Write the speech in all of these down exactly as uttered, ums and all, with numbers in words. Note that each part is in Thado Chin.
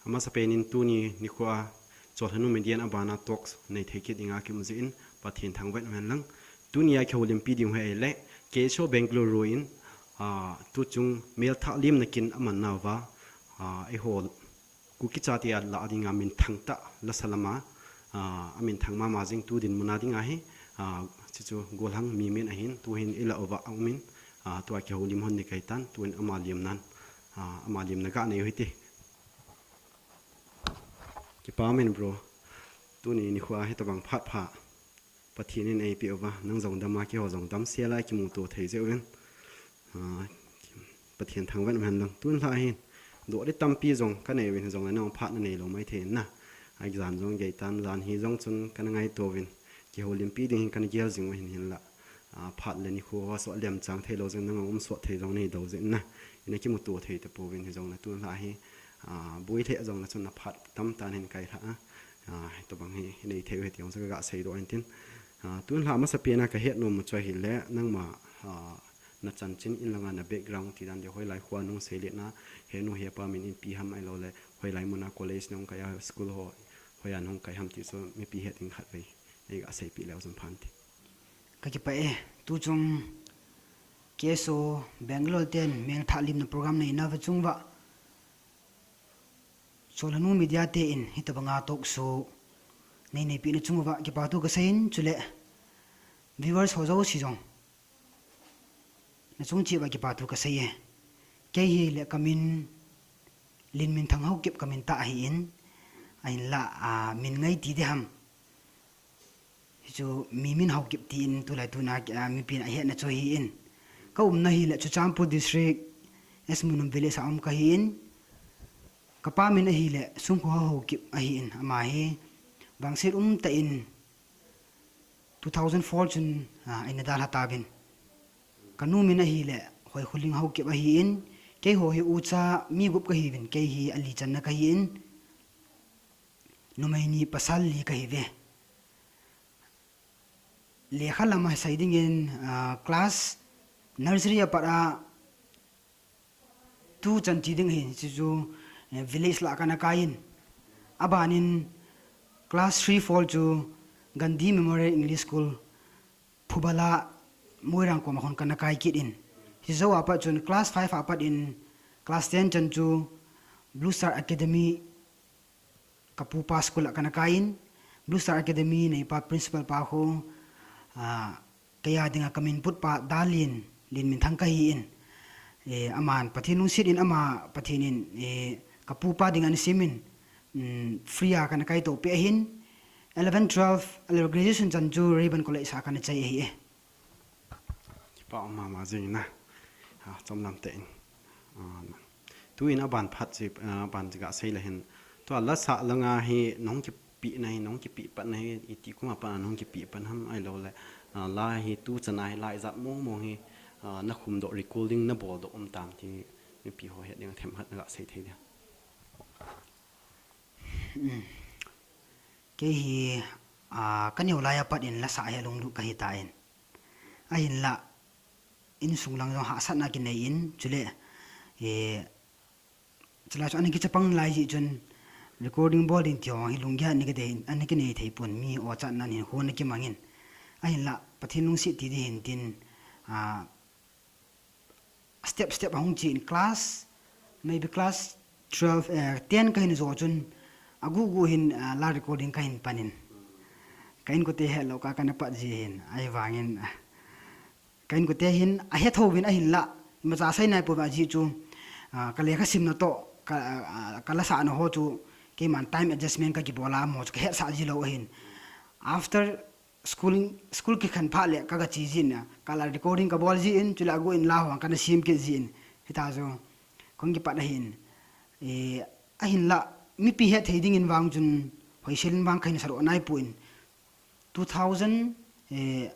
Amasapen in tuni nikho a Cholhanu Media in abana talks nei thei kit dinga kimu jeh in Pathen thangvah in um hen lang. Tuni a kihoulimpi ding hi ahile K S O Bangalore in, ah, tuchung melthah limna kin aman nauva, ah, eiho Kuki chate a lah dinga minthang tah lasa lama, ah, aminthang mama jing tu dinmun a dinga hi, ah, chuchu Golhang Mimin ahin, tuhin ilah uva aum in, ah, tua kihoulim hon ni kahitan, tuin ama limnan, ah, ama limna ga nei u hite. Kipa umin bro. Tuni nikho a hitabang phat pha Pathen in eipeh uva, nang jong dam a, keiho jong dam sela kimuto thei jeh uvin. Ah, Pathen thangvah in um hen lang. Tun lha hin, doh ding tampi jong kanei uvin, hijongle nang phat nanei lou maithei in na. Ahi jan jong geitan, jan hi jong chun kana ngaito uvin. Kihoulimpi ding hin kana gel jing u ahin, hinla, ah, phat le nikho ho soh lemchang thei lou jeh in, nang um sot thei jong nei lou jeh in na. Ina kimuto thei tapouvin, hijongle tun lha hi, ah, boi lheh jongle chun na phat tamtah in kailha a. Ah, hitabang hi nei thei u hite jong chu kaga seidoh in tin. Ah, tun lha masapen a kahet nom u chu ahile, nangma, ah, na chanchin in langa na background ti dan le hoilai kho a nahung seilet na, henu hepa min ipi ham ahiloule, hoilai mun a college nahung kai a, school ho, hoiya nahung kai ham ti chu mipi het ding khatvei neiga seipeh leu chun pha inte. Kakipah e, tuchung K S O Bangalore ten melthah limna program neina va chung uva, Cholhanu Media te in hitabanga talk show nei neipehna chung uva kipathu kasei in, chule viewers ho jouse jong nachung cheh uva kipathu kasei e. Kei hile kamin Lenminthang Haokip kamin tah ahin, ahinla, ah, min ngai ti ding ham, hichu Mimin Haokip tin tulai tuna, ah, mipin ahetna chu ahin. Kaumna hile Churachandpur District, S Munam Village a um kahin. Kapa min ahile Sumkhohao Haokip ahin, ama hi vangset umtah in two thousand four chun, ah, eina dalha tauvin. Kanu min ahile Hoikholing Haokip ahin. Keiho hi ucha mi gup kahiuvin, kei hi ali channa kahin. Numei ni pasal li kahiuve. Lekha lama sei dingin, ah, class nursery a pat a two chan ti ding ahin, chuchu, eh, village lah a kana kai in. Abanin class three four chu Gandhi Memorial English School, Phubal a, Moirang koma khun kana kai kit in. Hijou a pat chun class five a pat in class ten chan chu Blue Star Academy, kapupa school a kana kai in, Blue Star Academy neipa principal pa khu, ah, keiya dinga kamin putpa Dalin, Lenminthang kahin. Eh, aman Pathen lungset in ama Pathen in, eh, kapupa dinga ana sem in, mm, free a kana kaito peh ahin, eleven, twelve, ahilou graduation chan chu Rayburn College a kana chai ahi e. Kipa um mama jing na. Ah, chomlam tah in. Ah, na. Tuin aban phat chu, ah, aban chu ga sei le hin. Tua lasa langa hi nahung kipehna hi, nahung kipeh patna hi, iti kum a pat a nahung kipeh pat ham ahiloule, ah, la hi tuchan a hi la ijat mong mong hi, ah, nakhum doh, recording nabol doh um tam ti mipi ho het ding a themkhat naga sei thei ding. Um. Kei hi, ah, kaneo lai a pat in lasa hi lunglut kahi tan. Ahinla, insung lang jong hahsatna kinei in, chule, eh, chulai chu ana kichapang lai jeh chun, recording bol ding ti ho hi lunggel ana kidei, ana kinei thei pon, mi ochatna in hin hon ana kimang in. Ahinla, Pathen lungset ti ding hin tin, ah, step step ahung che in class, maybe class twelve, eh, ten kahin jo chun, agugu hin, ah, la recording kahin pan in. Ka inkote hetlou kah a kana pat ji hin, ahivangin, ah, ka inkote hin ahetho uvin ahinla, imacha asei nai pouve ajeh chu, ah, ka lekha simna toh, ka, ah, ka lasahna ho chu, keiman time adjustment kakibol a, amaho chu kahetsah ji lou ahin. After school, school kikhen phat le kaga che jin a, ka la recording kabol jin, chule agu in la ho kana sem kit jin. Hita chu, kong kipat ahin. Eh, ahinla, mipi het thei dingin vang chun, hoisel in vang kahin sadoh nai pon. Two thousand, eh,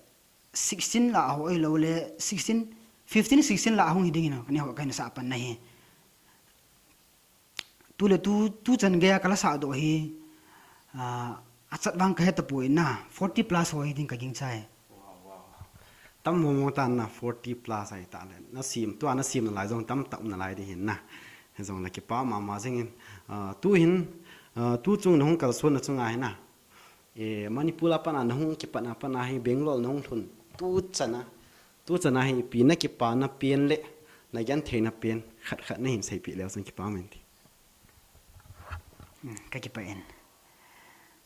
sixteen lah a ho ahiloule, sixteen, fifteen, sixteen lah a hung hi dingin, kana ho kahin sah pan na hi. Tule tu, tuchan geiya ka lasah doh hi, ah, achat vang kahe tapoi na, forty plus ho hi ding kagingchai. Wow, wow. Tam mong mong tan na, forty plus ahi tale. Nasem, tua nasem nalai jong tamtah um nalai ding hin na. Jong le kipa mama jingin, ah, tu hin, ah, tu chung nahung kalson na chunga hin a, eh, Manipur a pat a nahung kipat na pat a hi Bangalore nahung lhun tu chan a, tu chan a hi ipi na kipana pen le na genthei na pen khat khat nahin seipeh leu chun kipa um in ti. Hmm, ka kipah in.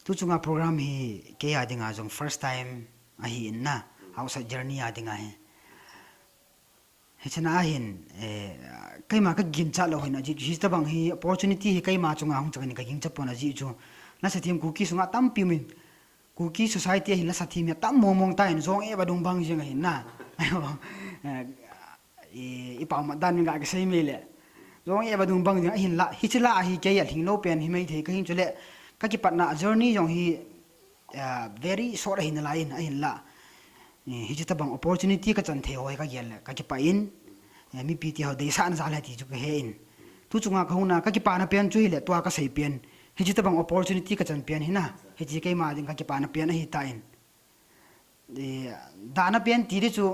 Tu chunga program hi kei a dinga jong first time ahi in na, outside journey a dinga hi. Hiche na ahin, eh, keima ka ginchat lou hin ajeh chu, hitabang hi opportunity hi keima chunga hung chang in ka ginchat pon ajeh chu. Lasa thim Kuki sunga tampi um in, Kuki society a hin lasa thim hi atam mong mong tan, jong e vadung bang jeng ahin na. Eh, i, i pau mat dan min ga ka sei mai le. Jong e vadung bang jeng ahin la, hiche la hi kei a lhinglou pen hi mai thei ka hin chule. Ka kipatna journey jong hi, ah, very short ahi nalai in, ahin la. Eh, hiche tabang opportunity ka chan thei ho hi ka gel le, ka kipah in, eh, mipi te ho deisahna jal ahi ti chu ka he in. Tu chunga ka hung na, ka kipana pen chu hile, tua ka sei pen. Hiche tabang opportunity ka chan pen hi na, hiche keima ding ka kipana pen ahi tan. Eh, dana pen ti di chu,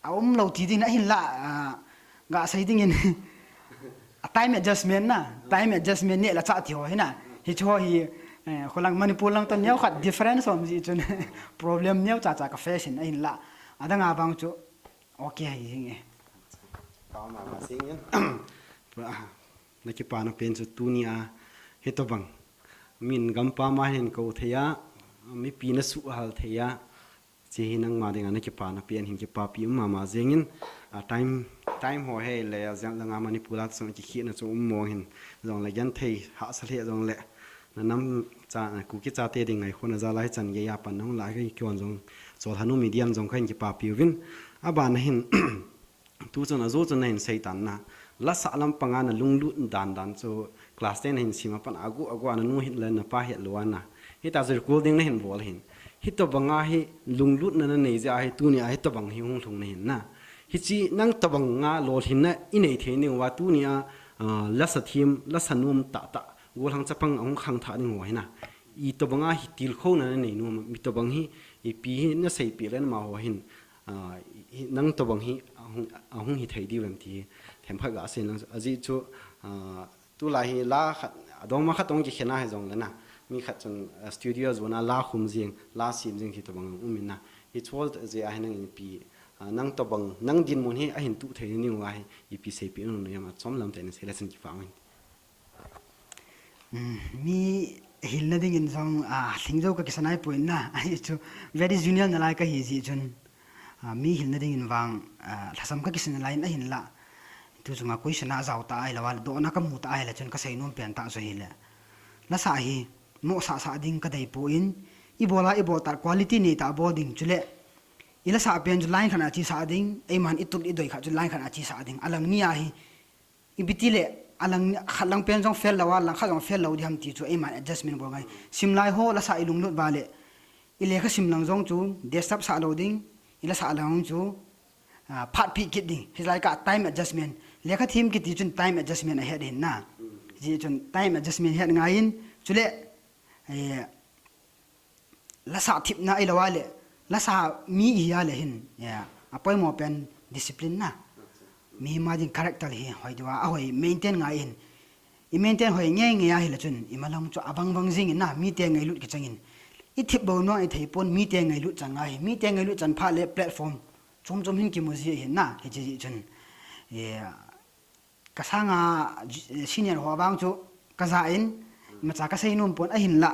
a um lou ti ding ahin la, ah, ga sei dingin. A time adjustment na, time adjustment neh le chah ti ho hi na. Hiche ho hi, eh, kholang Manipur lang toh neo khat difference um jeh chun problem neo cha cha ka face in ahin la. Adang a vang chu, okay ahi jing e. Kipa mama jingin. Na kipana pen chu tuni a hitabang min gampam a hin kou thei a, mipi na suhhal thei a, hiche hi nangma dinga na kipana pen hin kipapi um mama jingin, a time, time ho hi le a jeng langa Manipur a sung kikhehna chu um mong hin, jong le genthei hahsa lheh jong le, na nam cha, Kuki chate ding ngaikhona jal a hichan gei a pan nahung la hi kei hon jong, Cholhanu Media jong ka hin kipapi uvin, aban a hin, tu chun ajo chun nahin sei tan na. Lasa lampang a na lunglut dan dan chu class ten nahin sim a pat a agu agu a na nu hin le na pa het lou a na. Hita chu recording nahin bol hin. Hitabang a hi lunglutna na nei jeh a hi tuni a hitabang hi hung lhung nahin na. Hiche nang tabang a lolhinna i nei thei ding uva tuni a, ah, lasa thim, lasa nom tah tah. Gollhang chapang ahung khangthah ding ho hi na. Itabang a hi tilkhouna na nei nom, mi tabang hi, ipi hi na seipeh le na ma ho hin. Ah, hi, nang tabang hi ahung, ahung hi thei diu em ti hi themkhat ga sei lang ajeh chu, ah, tulai hi la khat, adongma khat tong kikhen a hi jong le na, mi khat chun, ah, studio a jona la khum jing, la sim jing ti tabang um in na, hiche ho jeh a hi nang ipi, ah, nang tabang, nang dinmun hi ahin tuh thei ding uva hi, ipi seipeh nom na em a chomlam tah in sei le chun kipa um in. Um, mi hilna dingin jong, ah, lhing jou ka kisa nai poi na, ajeh chu very junior nalai ka hi jeh chun, ah, mi hilna dingin vang, ah, lhasam ka kisa nalai in ahin la. Tu chunga question a jao ta ahilou a, dohna ka mu ta ahile chun ka sei nom pen tah chu hile. Lasa hi, mo sah sah ding ka dei poi, i bol a i bol tah quality nei tah bol ding chule. I lasa pen chu line khat a che sah ding, eiman i tul i doi khat chu line khat a che sah ding. Alang ni a hi, ipi ti le, alang, khat lang pen jong fail lou a, lang khat jong fail lou di ham ti chu, eiman adjustment bol ngai. Simlai ho lasa i lunglut uva le, i lekha sim lang jong chu, disturb sah lou ding, i lasa lang jong chu, ah, phat pi kit ding. Hilai ka time adjustment. Lekha thim kiti chun time adjustment ahet ding na. Hijeh chun time adjustment het ngai in, chule, eh, lasa thipna ahilou a le, lasa mi ihi a le hin, ya, apoimo pen discipline na. Mi ma ding character hi hoi diu a, ahoi maintain ngai in. I maintain hoi ngei ngei ahile chun, i ma lang chu abang bang jing in na, mite ngailut kichang in. I thip bou nung i thei pon, mite ngailut chang ngai, mite ngailut chan phat le platform chom chom hin kimu ji ahin na, hiche jeh chun. Ya, ka sanga, eh, senior ho vang chu ka ja in, imacha ka sei nom pon ahin la.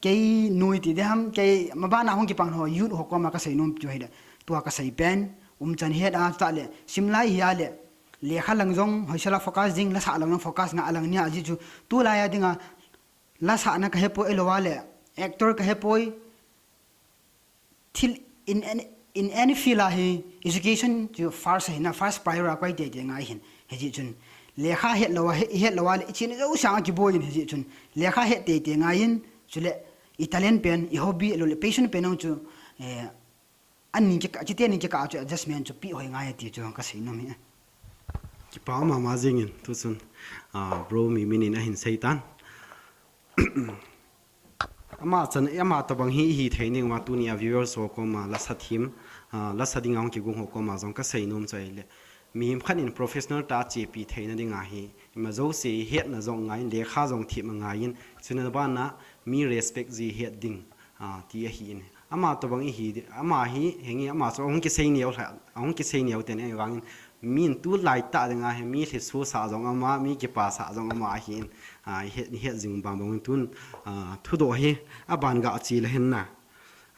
Kei nui ti di ham, kei maban a hung kipang ho, youth ho koma ka sei nom chu hile. Tua ka sei pen, umchan het a tah le, simlai hi a le, lekha lang jong, hoisel a focus ding, lasa lang jong focus nga alang ni a jeh chu, tulai a dinga, lasa na ka he poi ahilou a le, actor ka he poi, thil in any, in any field a hi education chu first ahi na, first prior a koi tei tei ngai hin. Hijeh chun lekha het lou a, he, het lou a le i chena jouse a kiboi in hijeh chun lekha het tei tei ngai in, chule i talent pen, i hobby, lou le passion pen jong chu, eh, aning kikah, chite ning kikah chu adjustment chu pe hoi ngai ti chu ka sei nom hi. Kipa mama jingin tu chun, ah, bro Mimin in ahin sei tan. Ama chan, ama tabang hi, hi thei ning uva tuni a viewers ho koma lasa thim, ah, lasa dinga hung kigung ho koma jong ka sei nom chu ahile. Mihem khat in professional tah a chepi theina ding ahi, ima jouse hetna jong ngai in, lekha jong them angai in, chuna bana mi respect ji het ding, a, ti ahi in. Ama tobang ihi, ama hi, henge ama chu ahung kisei neo, ahung kisei neo ten ahivangin, min tulai tah ding ahi, mi lhiso sah jong ama, mi kipa sah jong ama ahi in, a, het, het jing bang bang in tun, a, thudoh hi, aban ga chi le hin na.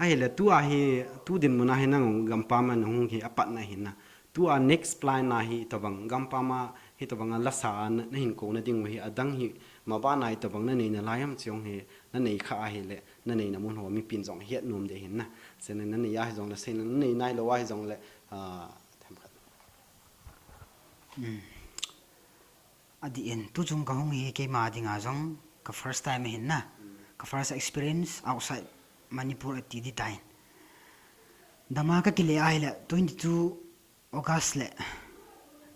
Ahile tua hi, tu dinmun a hi nang gampam a nahung hi apatna hin na. Tua next plan na hi tobang gampam a hi tobang a lasa a na, nahin kou na ding u hi adang hi mabana hi tobang nanei nalai ham chong hi nanei kha ahile nanei na mun ho mipin jong het nom de hin na. Sena nanei a hi jong le sena nanei nailou a hi jong le, a, them khat. Adih in, tuchung kahung hi keima dinga jong ka first time ahin na. Ka first experience outside Manipur ati di tai. Dama kakile ahile twenty-two August le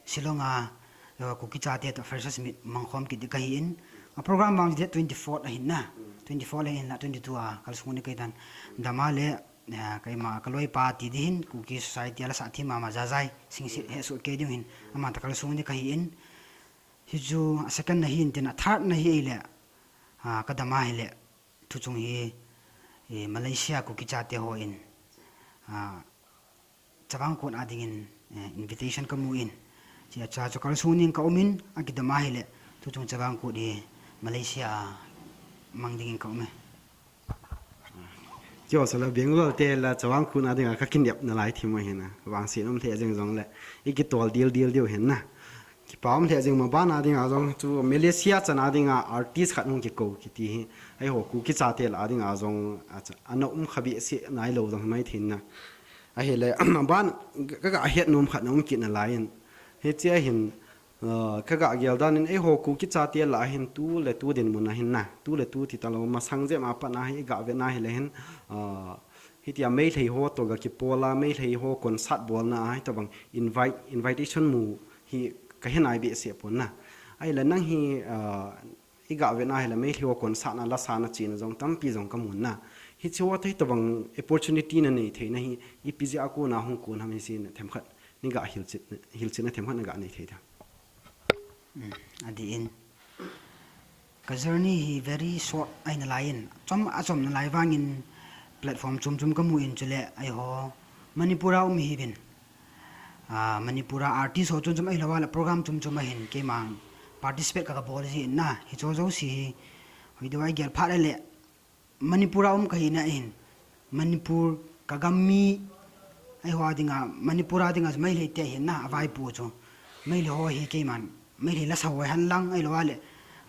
Shillong a, eh, Kuki chate toh freshers meet mangkhom kit di kahi in. A program vang date twenty-four ahin na. Twenty-four le hin la twenty-two a kalsung ni kaitan. Dama le, eh, keima kaloipa ti di hin Kuki society a lasa thim mama Jajai Singsit hesoh kei ding hin. Ama toh kalsung ni kahi in. Hichu a second na hi in tin a third na hi ahile, a, kadam ahile, tuchung hi, e, Malaysia Kuki chate ho in, a, Chavang Kut a dingin, e, invitation kamu in. Chia cha chu kalsung ning kaum in, akidam ahile, tuchung Chavang Kut hi Malaysia a mang dingin kaum e. Kio sala Bangalore te la Chavang Kut a dinga kakinep nalai thim ahin na. Vangset um lheh jeng jong le. Ikitol dil dil diu hin na. Kipa um lheh jeng mabana dinga jong chu Malaysia chan a dinga artist khat hung kikou kiti hi. Eiho Kuki chate la dinga jong a cha, ana um kha behseh nailou jong mai thin na. Ahile maban ka, ka het nom khat na um kit nalai in. Hiche ahin, Ah, kagah gel dan in eiho Kuki chate la ahin tu le tu dinmun ahin na, tu le tu ti talou masang jep a pat na hi igah vet na hile hin, ah, hitia Meitei ho toh ga kipol a, Meitei ho concert bolna a hitobang invite, invitation mu hi kahe nai behseh pon na. Ahile nang hi, ah, igah vet na hile Meitei ho concert na lasa na chena jong tampi jong kamun na. Hiche ho toh hitobang opportunity nanei theina hi ipi jeh a kona hung kon ham hiche na themkhat. Nei gah hilchet, hilchetna themkhat na gah nei thei da. Hmm, adih in. Ka journey hi very short ahi nalai in. Chom, achom nalai vangin platform chom chom kamu in chule eiho Manipur a um ihiuvin. Ah, Manipur a artist ho chom chom ahilou a le program chom chom ahin keima participate ka, kabol ji in na. Hiche jouse hi. Hoi deuh a igel phat le le. Manipur a um kahina ahin, Manipur ka gam mi, eiho a dinga, Manipur a dinga chu Meitei te ahin na, avaipo chu. Meitei ho hi keiman, Meitei lasa ho hen lang, ahilou a le,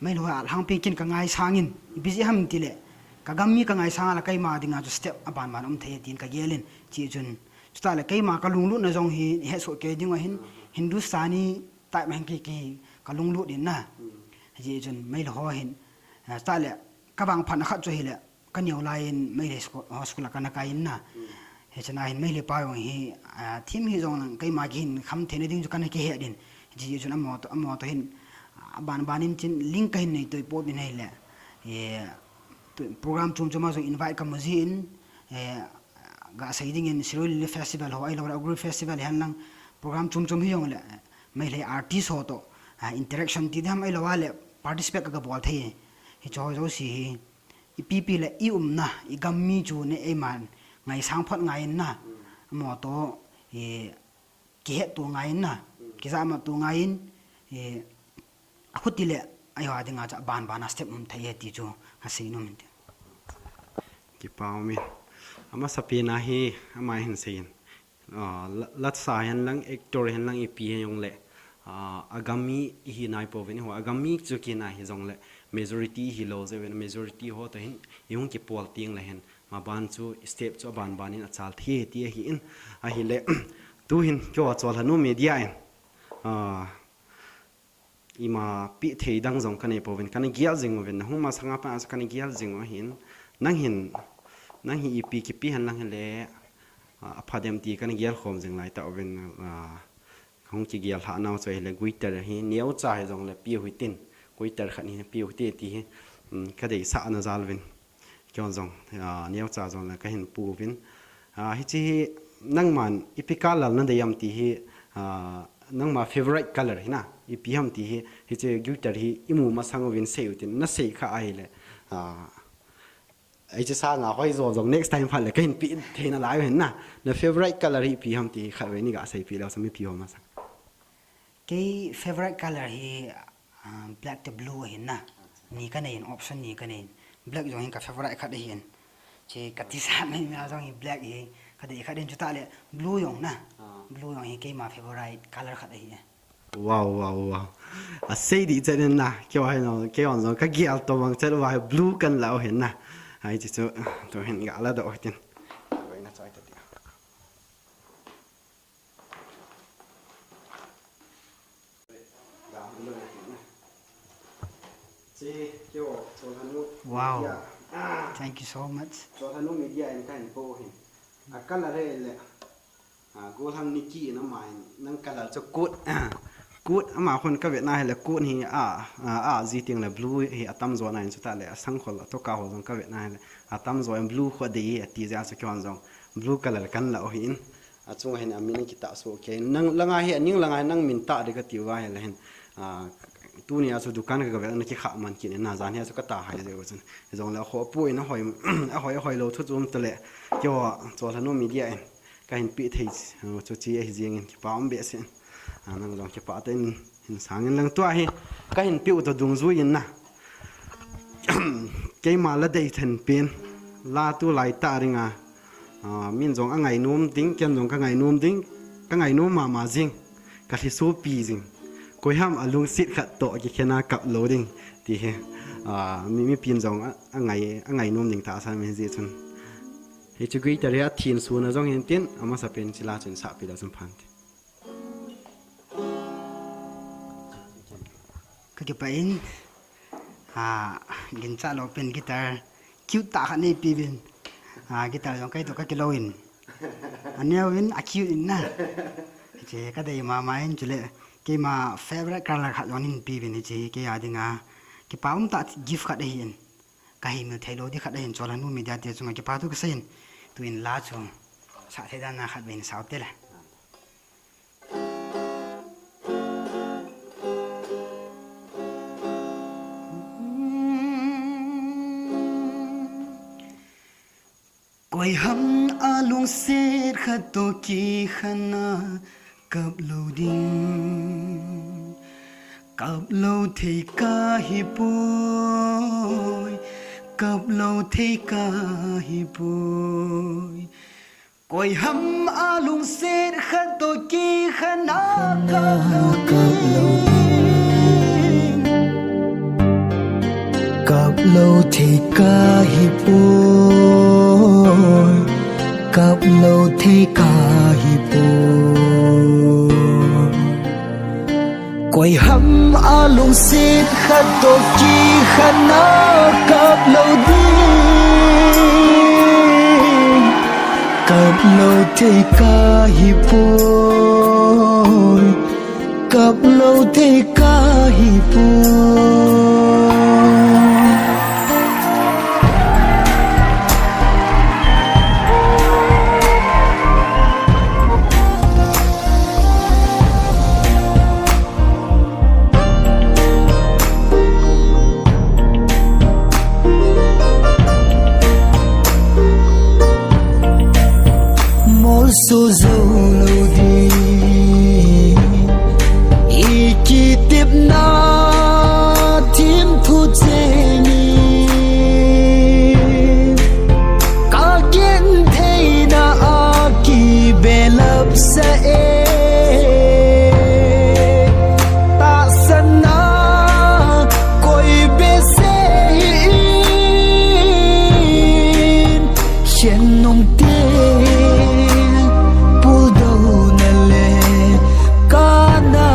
Meitei ho a lhangpi kin kangaisang in, ipi jeh ham tile, ka gam mi kangaisang a le keima dinga chu step aban ban um thei tin kagel in, hichun, chutah le keima kalunglut na jong hi, hesoh kei ding ahin, Hindustani type ma hin ki, ki, kalunglut in na. Hichun, Meitei ho hin, ah, chutah le, Kavangphatna khat chu ahile, kaneo lai in Meitei school, ho school a kana kai in na. Hiche na hin Meitei pa jong hi, ah, thim hijong lang keima kihin kham theina ding chu kana kihet in. Hiche chun amaho toh, amaho toh hin, ah, aban ban in chin link kahin nei toi pon ahile. Eh, tu, program chom chom a jong invite kamu ji in, eh, gasei ding in Shirui Lily Festival ho ahilou le Agri Festival hen lang program chom chom hijong le, Meitei artist ho toh, ah, interaction ti ding ham ahilou a le participate ka, kabol thei. Hiche ho jouse hi, ipi pi le i umna, i gam mi chu ne eiman ngaisang phot ngai in na, amaho toh, i kihetto ngai in na, kijahmatto ngai in, i akhuti le eiho a dinga chu aban ban a step um thei e ti chu kasei nom in ti. Kipa um in. Amasapen a hi, ama hin sei in. Ah, la, lasa hen lang, actor hen lang, ipi hen jong le, ah, agam mi ihi nai pouvin, eiho agam mi chu kina hijong le, majority ihi lou jeh uvin, majority ho toh hin, ihung kipol teng le hin, maban chu step chu aban ban in achal thei ti ahi in, ahile, tu hin, keiho Cholhanu media in, ah, Ima pi thei dang jong kanei pouvin, kana gel jing uvin, nahung masanga pat a chu kana gel jing u ahin, nang hin, nang hi ipi kipi hen lang hile, a, apha dem ti kana gel khom jing lai tauvin, a, hung kigel lhah nau chu ahile guitar hi, neocha hijong le piu hitin, guitar khat hi piu hite ti hi, um, kadeisah na jal uvin. Keiho jong, ah, neocha jong le kahin pu uvin. Ah, hiche hi nangman ipi kah lal nadei am ti hi, ah, Nangma favorite color hi na, ipi ham ti hi, hiche guitar hi imu masang uvin sei utin, nasei kha ahile. Ah, hiche sanga hoi jo jong next time phat le kahin pe thei nalai u ahin na. Na favorite color hi ipi ham ti hi khatvei nei ga seipeh leu chun mipi ho masang. Kei favorite color hi, ah, black to blue ahin na. Ni kanei in, option ni kanei in. Black jong hi ka favorite khat ahin. Hiche kati sat mai mai jong hi black hi. Kadei khat ahin chutah le blue jong na. Ah. Blue jong hi keima favorite color khat ahi. Wow, wow, wow. Asei dih chet in na. Kei vang hi no, kei vang jong kagel to vang chet uva hi blue kalah u ahin na. Hiche chu, tuhin gala doh u hitin. Koi na choi ta dia. Wow. Media. Ah. Thank you so much. Cholhanu Media in kahin po hin. A color hi le. Ah, Golhang Nicky in ama in. Nang color chu coat. Ah, coat ama khun kavet na hile coat hi a, a, a ji teng le blue hi atamjo na in chutah le asangkhol atoh kah ho jong kavet na hile atamjo in blue khu adei ati jeh a chu kei vang jong blue color kalah u ahin. Achunga hin amin kitah soh kei. Nang langa hi, aning langa hi nang min tah ding kati uva ahile hin. Ah, tunia chu dukan ka, kavel na kikha man kit in na jan hi chu katahai jeh u chun. Hijongle akhohpu in ahoi, ahoi, ahoi lou thu chu um tale. Keiho, Cholhanu Media in kahin pe thei chu, chu chi ahi jeng in kipa um behseh in. Ah, nang jong kipa tah in hin sang in lang tua hi. Kahin pe u toh dungjui in na. Keima la dei then pen, la tulai tah dinga, ah, min jong angainom ding, ken jong kangainom ding, kangainom mama jing, kalhisopi jing. Koiham alungset khat toh kikhen a kap lou ding, ti hi, ah, mi, mipin jong a, angai, angainom ding tahsa mi jeh chun. Hichu guitar hi athin suna jong hin tin, amasapen chu la chun sapeh leu chun phan te. Kakipah in, ah, ginchat lou pen guitar cute tah khat neipe uvin. Ah, guitar jong kei toh kakilou in. Aneo in, a cute in na. Hiche kadei mama in chule keima favorite color khat jong neipe uvin hiche kei a dinga. Kipa um tah gift khat ahin. Kahei mil thei lou ding khat ahin Cholhanu Media te chunga kipa thu kasei in. Tuin la chu sah thei dan a khatvei in sao te le. Koiham alungset khat toh kikhen a kap lou ding. Kap lou thei kahipoi, kap lou thei kahipoi. Koiham alungset khat toh kikhen a kap lou ding. Kap lou thei kahipoi, kap lou thei kahipoi. Koiham alungset khat toh kikhen a kap lou ding. Kap lou thei kahipoi, kap lou thei kahipoi. Molso jou lou ding, i kitepna thim thu cheng in, ka gentheina a kibelap sah e. Tahsan a koi behseh in, khen nung te, puldouna le kana.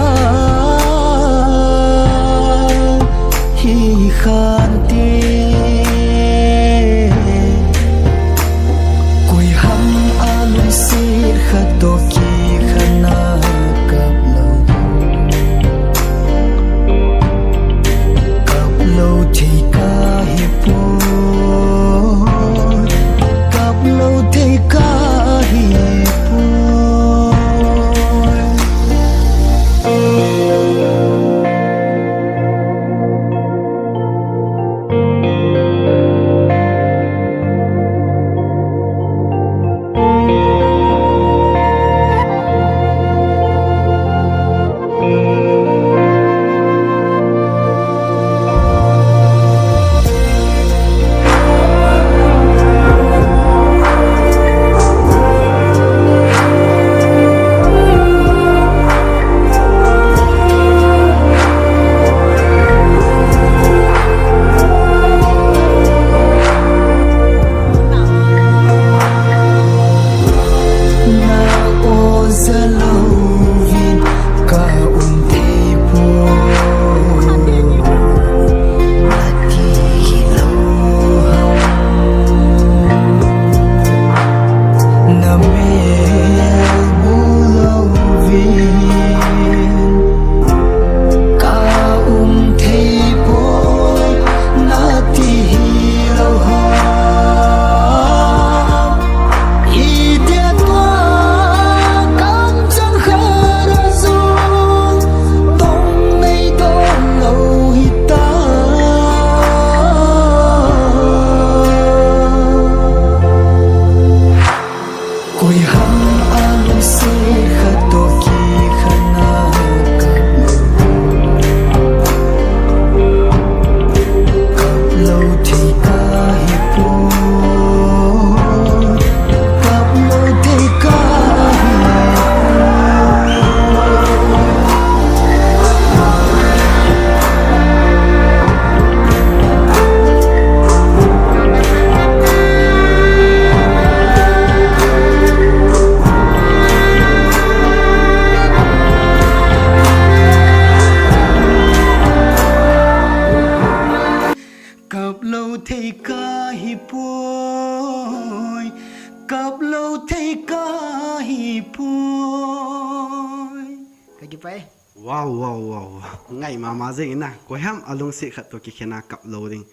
Wow, wow, wow, wow. Ngai mama jing in na. Koiham alungset khat toh kikhen a kap lou ding.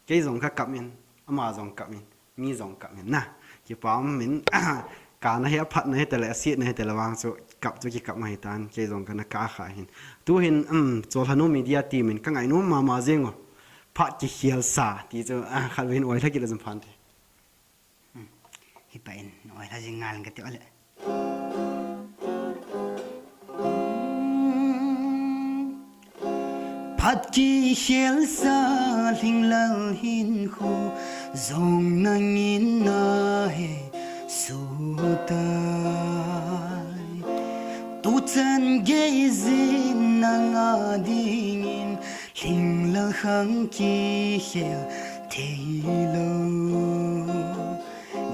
Kei jong ka kap in, ama jong kap in, mi jong kap in na. Kipa um in, kana hi aphatna hitale, asetna hitale vang chu kap chu kikap ma hitan, kei jong kana kap kha hin. Tuhin, um, Cholhanu Media team in ka ngainom mama jing o. Phat kikhel sa, ti chu, ah, khatvei in oi lha kit le jong phan te. Hmm. Hi pa in, oi lha jing ngal ka ti ole. Phat kikhel sa lhinglel hinkho jong nangin nahe sutai. Tuchan gei jin nanga dingin lhinglel khang kikhel theilou.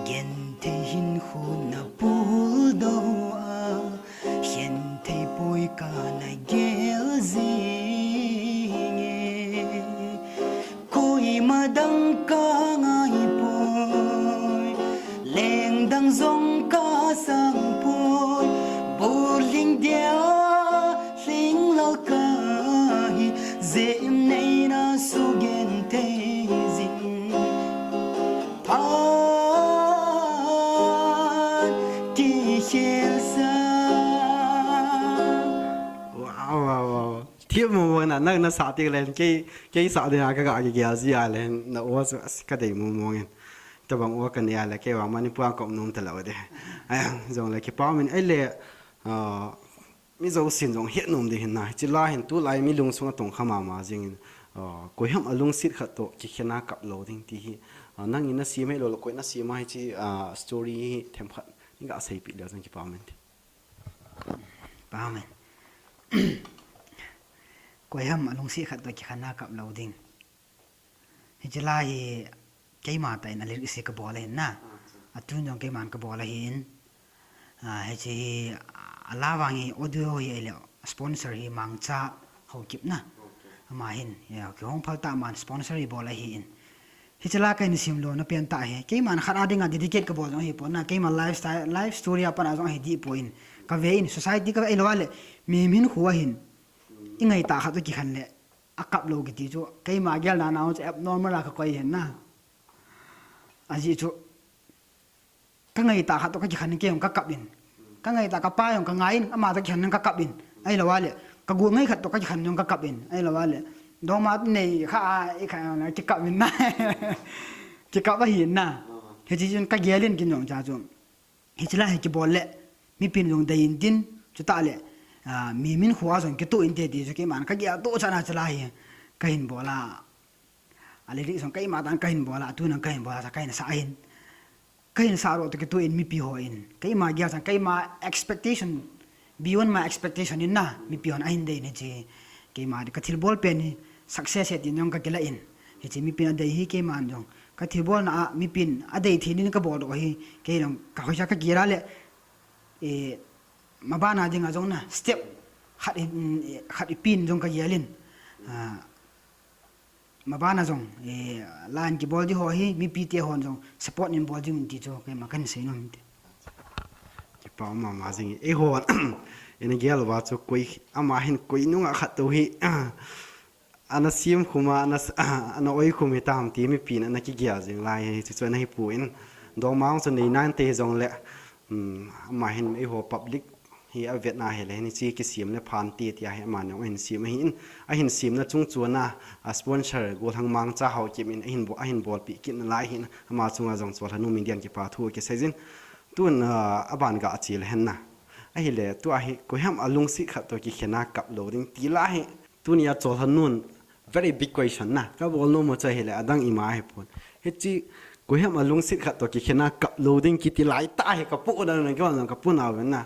Genthei hinkho na pudoh a, khenthei poi kana gel jing e. Koima dang ka ngai poi, leng dang jong ka sang poi, bol lhing dia lhinglel kahi, jeh in neina sugen thei jing. Phat kikhel sa. Wow, wow, wow. Thim mong mong na, nang na sa ti le, kei, kei sa ding a ka ga kigel ji a le, na o chu, as, ka dei mong mong in. Tabang o ka nei a le, kei vang Manipur a ka um nom talou de. Ai, jong le kipa um in, ai le, ah, mi jousen jong het nom ding hin na. Hiche la hin tulai mi lungsung a tong kha mama jing in, ah, koiham alungset khat toh kikhen a kap lou ding ti hi. Ah, nangin na sem hilou le, koi na sem a hiche, ah, story hi themkhat nei ga seipeh le jong kipa um in te. Pa um in. Koiham alungset khat toh kikhen a kap lou ding. Hiche la hi keima tah in a lyrics hi ka bol ahin na. Acha. A tune jong keiman ka bol ahin. Ah, hiche hi, a la vang hi audio hi ahile sponsor hi Mangcha Haokip na. Okay. Ama hin, ya, kihong phal tah man sponsor hi bol ahin. Hiche la ka hin sem lona pen tah hi. Keiman khat a dinga dedicate ka bol jong ahi pon na. Keima lifestyle, life story a pat a jong ahi dih poi. Ka ve in society ka ve ahilou le. Mi min khu ahin. I ngai tah khat toh kikhen le. A kap lou kiti chu, keima gel na nau chu abnormal a ka koi hin na. Ajeh chu, ka ngai tah khat toh ka kikhen in kei jong ka kap in. Ka ngai tah ka pa jong ka ngai in, ama toh kikhen in ka kap in. Ahilou le, ka gu ngai khat toh ka kikhen jong ka kap in. Ahilou le, dongma nei kha a, i kha na kikap in na. Kikap ahi na. Hiche chun ka gel in kin jong cha chu. Hiche la hi kibol le, mipin jong dei in tin, chutah le, ah, mi min khu a jong kitoh in te ti chu keiman ka gel toh chan a hiche la hi ka hin bol a. A lyrics jong keima tah in ka hin bol a, a tune jong ka hin bol a, ka hin sa ahin. Ka hin sa ro toh kitoh in mipi hon, keima gel chan, keima expectation, beyond my expectation in na, mipi hon ahin dei in hiche, keima ka thilbol pen hi success e tin jong ka kila in. Hiche mipin adei hi keiman jong ka thilbolna a mipin adei thei in ka bol doh hi, kei jong ka hoicha ka gel a le, eh, maban a dinga jong na step khat in, khat ipin jong ka gel in. Ah, maban a jong, eh, la in kibol di ho hi, mipi te hon jong support in bol ding un ti chu keima ka hin seinom te. Kipa um mama jing e. Eihon, ina gel uva chu koi, ama hin koi nunga khat toh hi, ana sem khum a, ana s-, ana oi khum hitam ti mipin ana kigel jing lai hi, chu chu ana hi pon. Dongma jong chu nei nante jong le, um, ama hin eiho public hi avet na hile hin hiche kisem le phan ti ti a hi ama nung ahin sem ahin, ahin semna chung chon a, a sponsor Golhang Mangcha Haokip in ahin bo-, ahin bolpeh kit nalai hin ama chunga jong Cholhanu Media in kipa thu kisei jin. Tun, ah, aban ga ache le hen na. Ahile, tua hi koiham alungset khat toh kikhen a kap lou ding ti la hi. Tuni a Cholhanu in very big question na. Ka bol nom u chu ahile, adang ima ahi pon. Hiche koiham alungset khat toh kikhen a kap lou ding kiti lai tah hi ka pu dan na, ka wan ka pu na ven na.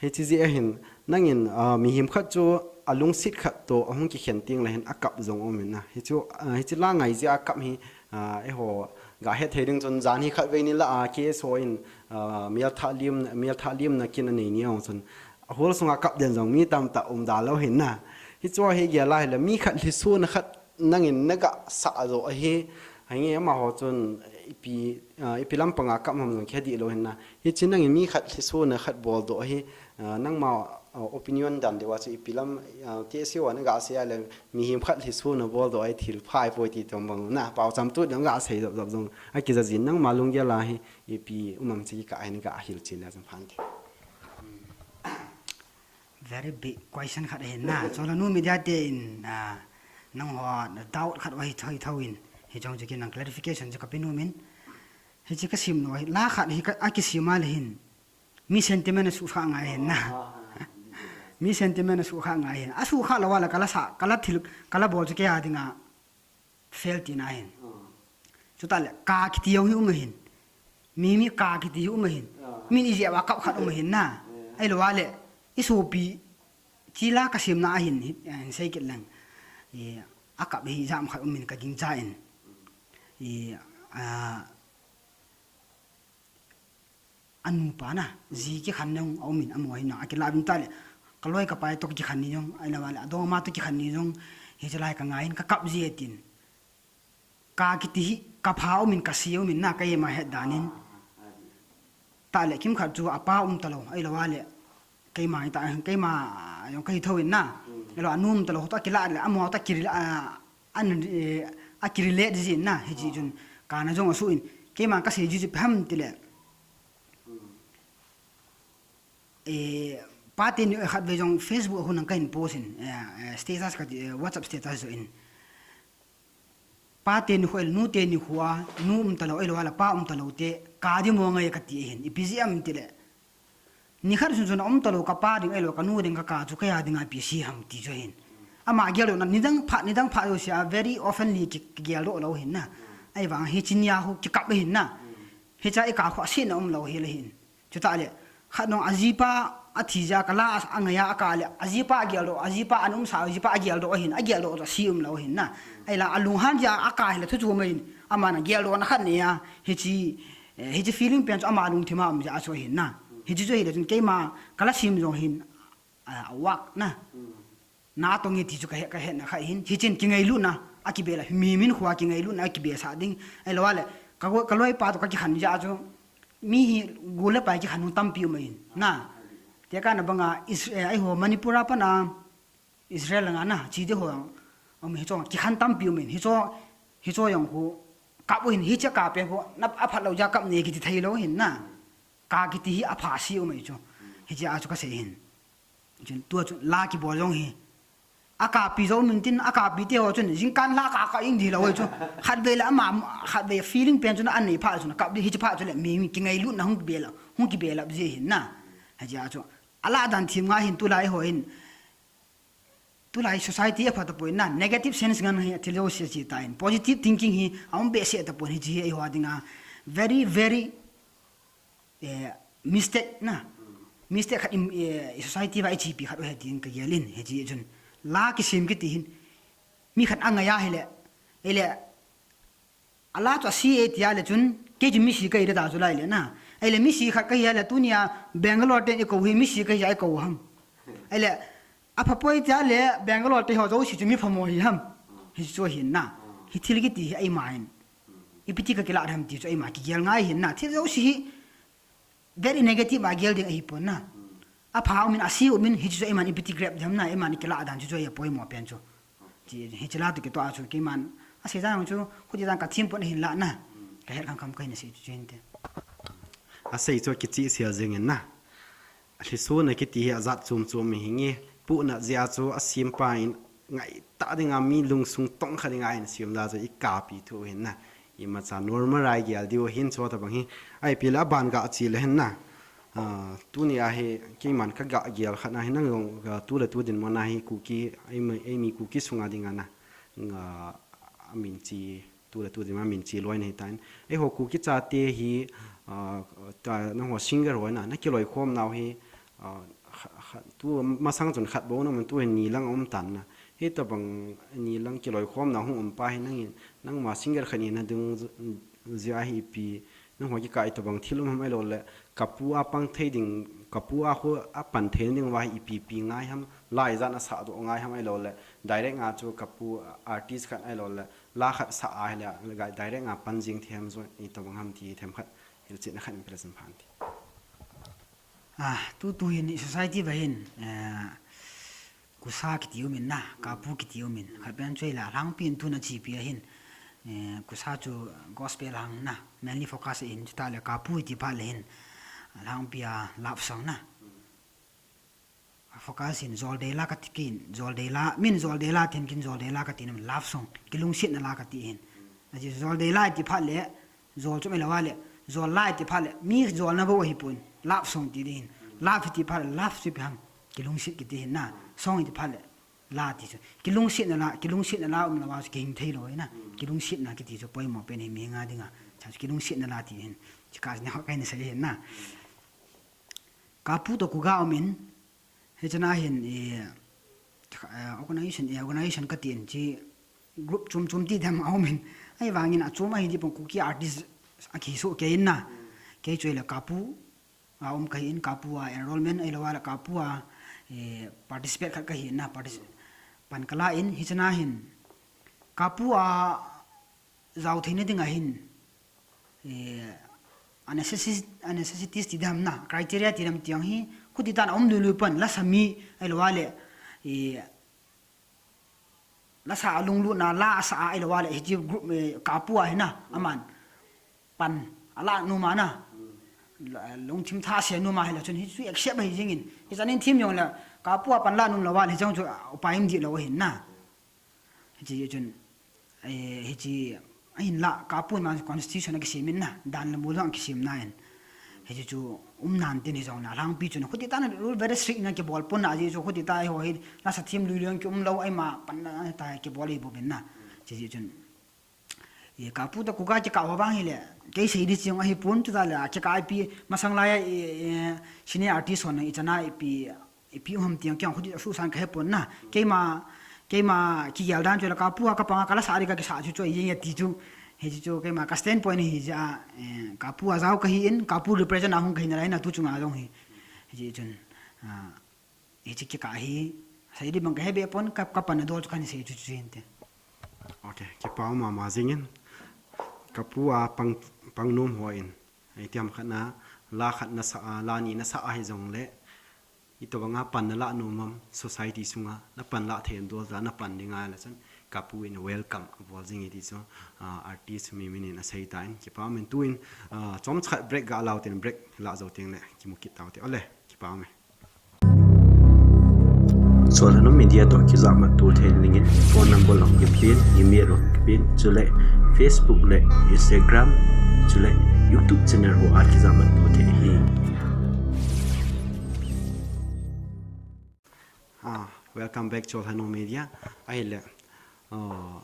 Hiche jeh ahin, nangin, ah, mihem khat chu alungset khat toh ahung kikhen teng le hin akap jong um in na. Hichu, ah, hiche la ngai jeh a kap hi, ah, eiho ga het thei ding chun jan hi khatvei ni la a, K S O in, ah, melthah lim, melthah limna kin anei ni jong chun, a hall sunga kap den jong mi tamtah um da lou hin na. Hichu hi gel a hile, mi khat lhisona khat nangin na ga sah joh ahi. Henge amaho chun ipi, ah, ipi lampanga kap ham jong khe dih lou hin na. Hiche nangin mi khat lhisona khat bol doh ahi, ah, nangma Opinion dan deuh a chu ipi lam, ah, T S U a na ga sei a le, mihem khat lhiso na bol doh a thil pha ahipoi ti tobang na, pao cham tu dang ga sei jop jop jong a kija jin, nangma lunggel a hi ipi um am chu kikah a hin ga hilchen le jong phan te. Very big question khat ahin na. Chule Nu Media te in, ah, nangho doubt khat ahi thoi thou in, hiche jong chu kin nang clarification chu kape nom in. Hiche ka sim lou hi, la khat hi ka, a kisim a le hin mi sentiment a sukha ngai hin na. Mi sentiment a sukha ngai hin. A sukha lou a le kala sa, kala thil, kala bol chu kei a dinga fail tina ahin. Chutah le ka kiti jong hi um ahin. Mi, mi ka kiti hi um ahin. Min ijeh uva kap khat um ahin na. Ahilou a le, isopi, chila ka simna ahin, hi, hin sei kit leng. I, a kap hi jam khat um in ka gingcha in. I, a, a nupa na, ji kikhen jong aum in, amaho hin na, akilah vin tah le, ka loi ka pai toh kikhen ni jong, ahilou a le, adong ama toh kikhen ni jong, hiche lai ka ngai in, ka kap ji e tin. Ka kiti hi, ka pha um in, ka si um in na, keima het dan in. Tah le, kimkhat chu apa um talou, ahilou a le, keima hi ta, keima jong ka hi thou in na. Ahilou, anu um talou, toh akilah le, amaho toh kiri, a, an, eh, a kirelate ji in na, hiche chun, kana jong asu in, keima ka sei ji chu ipi ham ti le. Eh, pa teni khatvei jong Facebook a hun nang ka hin post in, eh, eh, status ka ti, eh, WhatsApp status joh in. Pa teni khu el, nu teni khu a, nu um talou, ahilou a le pa um talou te, ka di mo ngai ka ti ahin, ipi jeh ham ti le. Nikhat sunsun a um talou ka pa ding, ahilou ka nu ding ka ka chu kei a dinga ipi sei ham ti chu ahin. Ama geldohna, nidang phat, nidang phat jouse a very oftenly ki, kigeldoh lou ahin na. Ahivang hiche nia khu kikap ahin na. Hiche a i ka khu asetna um lou hel ahin. Chutah le, khat nung ajipa athi jeh a ka la a, angai a, aka le, ajipa ageldoh, ajipa ana umsa, ajipa ageldoh ahin, ageldoh toh sei um lou ahin na. Ahila, alunghan jeh a aka hile thu chu mai in, aman ageldohna khat nei a, hiche, eh, hiche feeling pen chu ama lungthim a um jeh a chu ahin na. Hiche chu hile chun keima, ka la sim jong hin, a, a work na. Na tong e ti chu ka he, ka hetna kha hin, hichen kingailutna, akibel a, mi min khu a kingailutna, akibel sah ding. Ahilou a le, ka, ka loipa toh ka kikhen jeh a chu, mi hi, gol le pai kikhen nu tampi um ahin, na. Tekah na banga, Is-, eh, eiho Manipur a pat a, Israel langa na, chi te ho, um, hicho, kikhen tampi um ahin, hicho, hicho jong khu, kap u hin, hiche ka pen khu, na, aphat lou jeh a kap ne kiti thei lou hin na. Ka kiti hi apha sei um ahi chu. Hiche a chu ka sei hin. Chun tua chu la kibol jong hi. Akapi jou min tin, akapi te ho chun, jingkah la ka ka ing di lou chu. Khatvei le ama, khatvei feeling pen chun anei pha chun, kap di hiche pha chun le mi, mi kingailutna hung kibel, hung kibel up ji hin na. Hiche a chu. Ala dan thim ngai hin tulai ho hin. Tulai society apha tapoi na, negative sense ngan hi thil jouse chi ta in. Positive thinking hi, aum behseh tapon hiche hi eiho dinga. Very, very eh, mistake na. Mistake khat in, eh, society va ichipi khat u ahi tin ka gel in, hiche chun. La kisem kiti hin. Mi khat angai a hile. Ahile, ala chu ase e tia le chun, kei chu misi kahi da ta chu lai le na. Ahile, misi khat kahi a le, tunia Bangalore ten ikou hi, misi kahi a ikou ham. Ahile, apha poi tia le, Bangalore te ho jouse chu mi phamo hi ham. Hichu ahin na. Hi thil kiti hi eima hin. Ipi ti ka kilah dem ti chu eima kigel ngai hin na. Thil jouse hi very negative a gel ding ahi pon na. Apha um in, ase um in, hiche chu eiman ipi ti grab dem na, eiman kilah dan chu chu ahi poimo pen chu. Ti, hiche la toh kitoh a chu keiman, asei dan chu, khuti dan ka thim pon ahin la na. Ka het kham kham ka hin sei chu chu hinte. Asei chu kicheh sel jeng in na. Lhisona kiti hi ajat chom chom ahi nge, puhna jeh a chu asempa in ngaitah dinga mi lungsung tongkha dinga ahin sem jeh a chu i kapi thu hin na. Imacha normal a i gel diu hin chu tabang hi. Ahi pile aban ga che le hin na. Ah, tunia hi keiman ka ga gel khat na hi nang jong, ah, tu le tu dinmun a hi Kuki, eimi, eimi Kuki sunga dinga na. Ah, amin che Tu le tu dinmun a min che loi nahi tan. Eiho Kuki chate hi, ah, ta, nangho singer ho na, na kiloikhom nau hi, ah, kha, kha, tu masang chun khat bou na um, tu hin ni lang um tan na. Hitabang ni lang kiloikhom nau hung um pa hi nangin, nangma singer khat ni na ding jeh a hi ipi, nangho kikah a itabang thil um ham ahilou le, ka pu a pang thei ding, ka pu a khu a pan thei ding uva hi ipi ipi ngai ham, la ijat a sah doh ngai ham ahilou le, direct a chu ka pu artist khat ahilou le, la khat sah a hile, direct a pan jing thei ham chu itobang ham ti themkhat hilchetna khat in present phan ti. Ah, tutu hin i society va hin, eh, kusa kiti umin na, kapu kiti umin. Khat pen chu ahile alhangpi in tuna chepi ahin, eh, kusa chu gospel hang na, mainly focus ahin, chutah le kapu iti phat le hin, alhangpi a love song na. Focus in jol dei la kati kin, jol dei la, min jol dei la tin kin jol dei la kati nam love song, kilungsetna la kati hin. Aji jol dei la iti phat le, jol chu mai la va le, jol la iti phat le, mi jolna bou ahipon, love song ti ding hin. Love iti phat le, love chu ipi ham, kilungset kiti hin na, song iti phat le, la ti chu. Kilungsetna la, kilungsetna la um la va chu kihing thei lou hin na. Kilungsetna kiti chu poimo pen hi mi nga dinga. Cha chu kilungsetna la ti hin. Chika ne ho kai ni sei hin na. Kapu to kuga umin, hichana hin, eh, eh, organization, eh, organization kati in chi group chom chom ti dem a umin. Ahivangin achom ahi di pon Kuki artist akiso kei in na. Kei chu ahile kapu a um kahi in, kapu a enrollment ahilou le kapu a, eh, participate khat kahi in na, partic-, pan kala in, hichana hin. Kapu a jao theina dinga hin, eh, a necessi-, a necessities ti dam na, criteria ti dam tiang hi, khuti tan a um lui lui pan, lasa mi, ahilou le, eh, lasa a lunglutna, la asa a, ahilou le, hichi group, eh, kapu a hi na, aman, pan, ala numa na, la-, lungthim tha se numa hi la chun, hi chu accept hi jingin, hi chanin thim jong le, kapu a pan la num lou le, hi jong chu, ah, upai um di lou hin na. Hichi chun, eh, hichi, ahin la, kapu in ma constitution a kisem in na, dan le mol jong kisem na in. Hichi chu, um nan tin hi jong na, alhangpi chun, khuti tan rule very strict na kibol pon na, hichi chu khuti ta ho hi, lasa thim lui lui ki um lou, ahi ma, pan na ta kibol hi bou bin na. Hichi chun, eh, kapu to kuga kikah ho vang hile, kei sei di ching ahipon tu ta le, kikah ipi, masang lai a, eh, eh, senior artist hon, ichana ipi, ipi um ham tiang kiang khuti susan kahe pon na. Keima, keima kigel dan chu la kapu a kapanga kalasa ri kakisa chu chu ahi jeng e ti chu. Hichi chu keima ka standpoint hi ja, eh, kapu a jao kahi in, kapu represent a hung kahi na lai na tu chunga jong hi. Hichi chun, ah, hichi kikah hi, sei di bang kahe be pon, ka, kapan na dol chu kahin sei chu chu hin te. Okay, kipa um mama jingin. Kapu a pang, pang nom ho in. Itiham khat na, la khat nasa a, la ni nasa a hi jong le, itobang a pan na la nom am, society sunga, na pan la thei em dol ta, na pan ding a la chun, kapu in welcome, abol jing e ti chu, ah, artist mi min in asei ta in, kipa um in tu in, ah, chomcha khat break ga lau tin break la jou teng le, kimu kit tau te, ole, kipa um e. Cholhanu Media toh kijamat to thei dingin phone number hung kipen, email hung kipen, chule Facebook le Instagram, chule YouTube channel ho a kijamat to thei ahi. Ah, welcome back Cholhanu Media. Ahile, ah,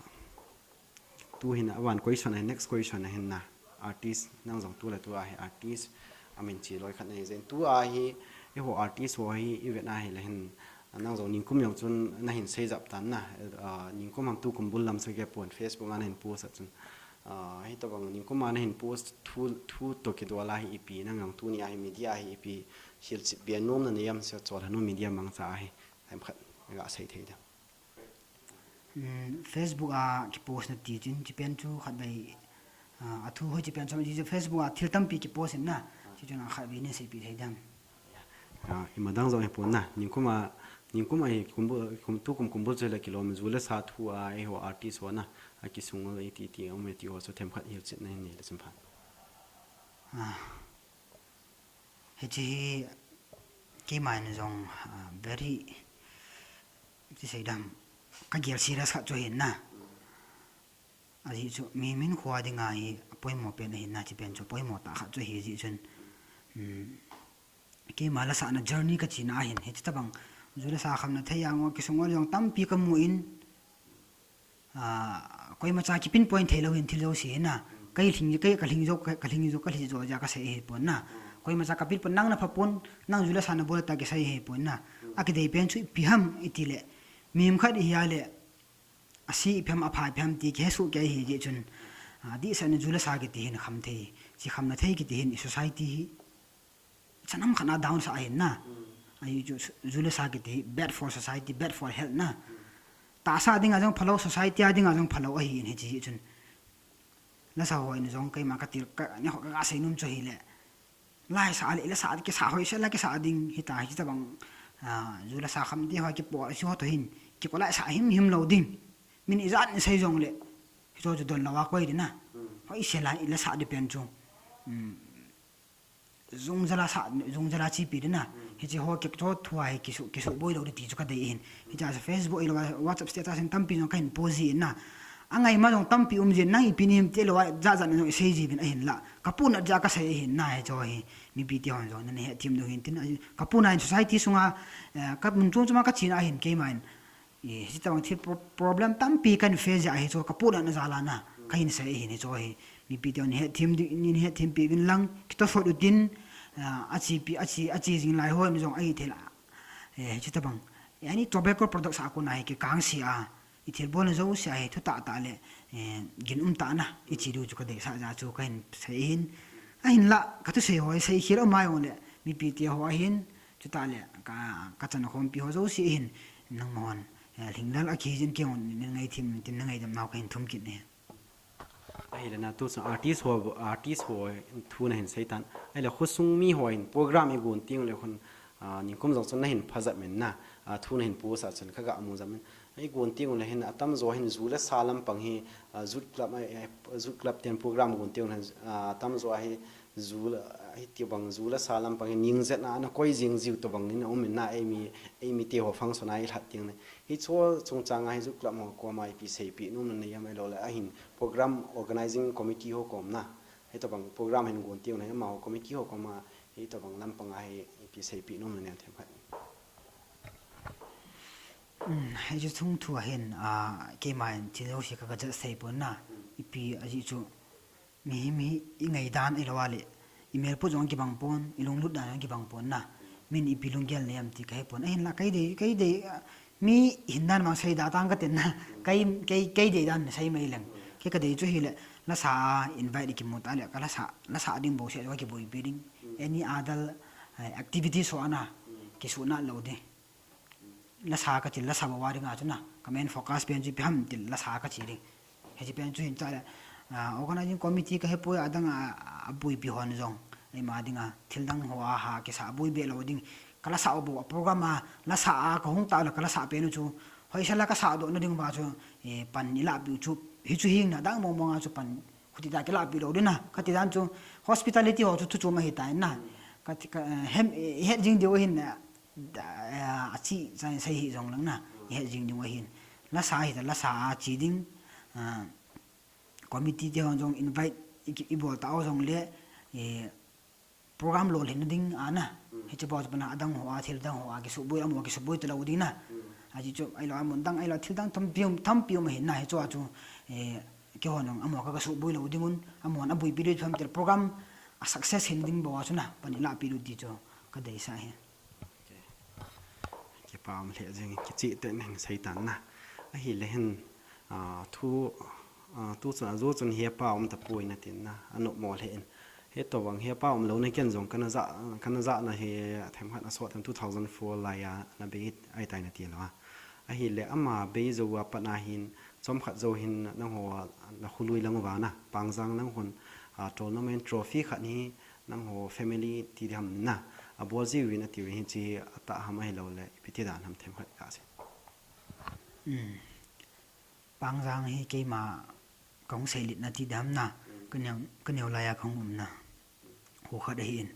tu hin a van question ahin, next question ahin na. Artist, nang jong tu le tu a hi artist, amin chi loi khat nahi jeng. Tu a hi, eiho artist ho hi, i vet na hi le hin, nang jong ningkum jong chun nahin sei jap tan na, ah, ningkum ham tukum bul lam sah kei pon Facebook a nahin post a chun. Ah, hitobang ningkum a nahin post thu, thu to kidol a hi ipi, nang jong tuni a hi media hi ipi, hilchet be nom nanei am se Cholhanu Media mangcha a hi, themkhat, ga sei thei dem. Hmm, Facebook a kipost na ti chun, chi pen chu khatvei, ah, athu hoi chi pen chu, chi chu Facebook a thil tampi kipost in na, chi chun a khatvei nei seipeh thei dem. Ah, ima dang jong hi pon na, ningkum a, ningkum a hi kum bul, kum, tukum kum bul chu le kilom, ju le sa thu a, eiho artist ho na, akisung iti ti, um e ti ho chu themkhat hilchet nahin nei le chun pha. Ah. Hichi hi keima in jong, ah, very, ti sei dem, kagel serious khat chu ahin na. Ajeh chu mi min kho a dinga hi apoimo pen ahin na, chi pen chu poimo tah khat chu ahi jeh chun. Hmm, keima lasahna journey kachi na ahin, hichi tabang ju le sa khamna thei a ngo kisung ol jong tampi kamu in, ah, koimacha kipin point thei lou hin thil jouse na. Kei lhing, kei kalhing jou, ka, kalhing jou, kalhi jou jeh a kasei ahi pon na. Koimacha kapin point nang napha pon, nang ju le sa nabol ta kisei ahi pon na. Akidei pen chu ipi ham iti le, mihem khat ihi a le, ase ipi ham, apha ipi ham ti kihe soh kei ahi jeh chun. Ah, dihsah na ju le sa kiti hin kham thei, chi khamna thei kiti hin i society hi. Chanam khat na down sa ahin na. Ahi chu ju le sa kiti hi bad for society, bad for health na. Tahsa dinga jong phalou, society a dinga jong phalou ahin hichi chun. Lasa ho in jong keima katil ka, ne ho ka, kasei nom chu ahile. Laisa le, lasah kisah hoisel a kisah ding hita, hitabang, ah, ju lasa kham ti ho kipo si ho toh hin, kiko laisa himhim lou ding. Min ijat in sei jongle, hicho chu don lou a koi ding na. Hoisel a lasah di pen chu. Um, jung jala sa, jung jala chipi ding na. Hiche ho kicho thu a hi kisu, kisu boi lou di ti chu kadei hin. Hiche a Facebook ahilou a WhatsApp status in tampi jong kahin post ji in na. Angai ma jong tampi um jin, nang ipi nim ti lou a, jat jat na jong isei ji uvin ahinla. Kapunat jeh a kasei ahin na, hicho hi. Mipi te hon jong, nana hethem diu hin tin, kapunat in society sunga, eh, kamun chom chom a kachena ahin keiman. Eh, hitabang thil pro-, problem tampi kahin face jeh a hichu kapunat na jal a na. Kahin sei ahin hicho hi. Mipi te hon hethem di, nin hethem pi uvin lang, kitoh sot utin, ah, achipi, achi, achi jing lai hon jong ahithei la. Eh, hitabang. Eh, any tobacco products a kona hi kikang si a. Ithil bolna jouse a hi thu tahtah le, eh, gin um tah na, ichi diu chu kadeisah jeh a chu kahin sei hin. Ahinla, kathusei ho, seikhel um a jongle, mipi te ho ahin, chutah le, ka, kachan khompi ho jouse hin, nangma hon, eh, lhinglel a kihijin keihon, nin ngaithim, tin na ngaidam nau kahin thum kit e. Ahile na tu chun artist ho, artist ho thu nahin sei tan. Ahile khosung mi ho hin program igon teng le khun, ah, nikum jong chun nahin phajah men na, ah, thu nahin post a chun kaga mu jat men. Igon teng le hin atamjo hin ju le sa lampang hi, ah, youth club, ah, eh, youth club ten program gon teng le hin, ah, atamjo hi ju le, hitobang ju le sa lampang hi ningjetna ana koi jing jiu tobang in aum in na eimi, eimi te ho function a ilhat teng le. Hicho chungchang a hi youth club ho koma ipi seipeh nom nanei em ahilou le ahin program organizing committee ho kom na. Hitobang program hin gon teng le amaho committee ho koma hitobang lampang a hi ipi seipeh nom nanei em themkhat. Um, hichu chung thu a hin, ah, keiman thil jouse kaga jat sei pon na. Ipi ajeh chu, mihem hi ingaidan ahilou le, imel put jong kibang pon, ilunglut dan jong kibang pon na. Min ipi lunggel nei em ti kahe pon. Ahinla kei dei, kei dei, ah, mi hindan mang sei da tang katin na. Kei, kei, kei dei dan sei mai leng. Kei kadei chu hile, lasa a invite ikimu tah le, kalasa, lasa ding bou seh, kakiboipi ding. Any other, eh, activities ho ana, kisuna lou ding. Lasa kachi, lasa bou a dinga chu na, ka main focus pen chu ipi ham til lasa kachi ding. Hiche pen chu hin chale, ah, organizing committee kahe poi adang a, a, abuipi hon jong. Eima dinga, thil dang ho a ha, kisa bui be lou ding. Kalasa bou a program a, lasa a kahung tah le kalasa pen u chu. Hoisel a kasah doh na ding uva chu, eh, pan ilahpeh u chu. Hichu hing na, dang mong mong a chu pan. Khuti tah kilahpeh lou ding na. Kati dan chu, hospitality ho chu thu chom ahi tai na. Kati ka, eh, hem, eh, het jing diu hin na. Da, eh, achi, chang sei hi jong lang na, i het jing ding u ahin. Lasa hi ta, lasa a chi ding, ah, committee te hon jong invite i ki, i bol tau jong le, eh, program lolhin ding a na. Hiche bou chu pana adang ho a, thil dang ho a, kisuboi, amaho kisuboi talou ding na. Ajeh chu, ahilou a mun dang, ahilou thil dang tampi um, tampi um ahin na, hichu a chu, eh, keihon jong amaho ka, kasuboi lou ding un, amahon abuipi diu tham tel program, a success hin ding bou a chu na, pan ilahpeh u ti chu, kadeisah ahi. Kipa um lheh jeng, kicheh tah in hin sei tan na. Ahile hin, ah, thu, ah, tu chun ajo chun hepa um tapoi natin na, anop mo lheh in. Hitobang hepa um louna ken jong kana ja, kana jahna hi themkhat asot in two thousand four lai a nabei ahitai nati lou a. Ahile ama bei jou a pat na hin, chomkhat jou hin nangho nakho lui lang uva na, Pangjang lang hon, ah, tournament trophy khat hi, nangho family ti diham na, abol jiuvin atiuvin hiche atah ham ahilou le, ipi ti dan ham themkhat kasei. Um. Pangjang hi keima kahung seilih na ti diham na, kaneo, kaneo lai a kahung um na. Kho khat ahin.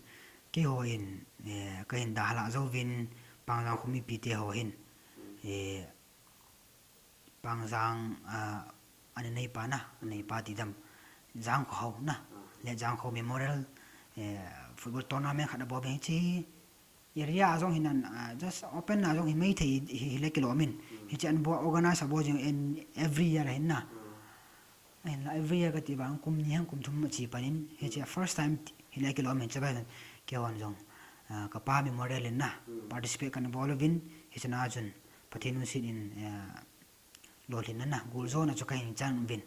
Keiho in, eh, kahin dalha jouvin, Pangjang kho mipi te ho hin. Eh, Pangjang, ah, ana neipa na, aneipa ti dam. Jangkho hou na. Le Jangkho Memorial, eh, football tournament khat abol beng hiche. Area a jong hin an, ah, just open a jong hi maithei hi, hile kilom in. Hiche an bol organize abol jing in every year hin na. Ahinla every year kati vang kum ni hang kum thum achi panin. Hiche first time hile kilom in chabai keihon jong, ah, kapa Memorial in na. Participate kana bol uvin hiche na chun. Pathen lungset in, eh, lolhinna na, goal jona chu kahin chan uvin.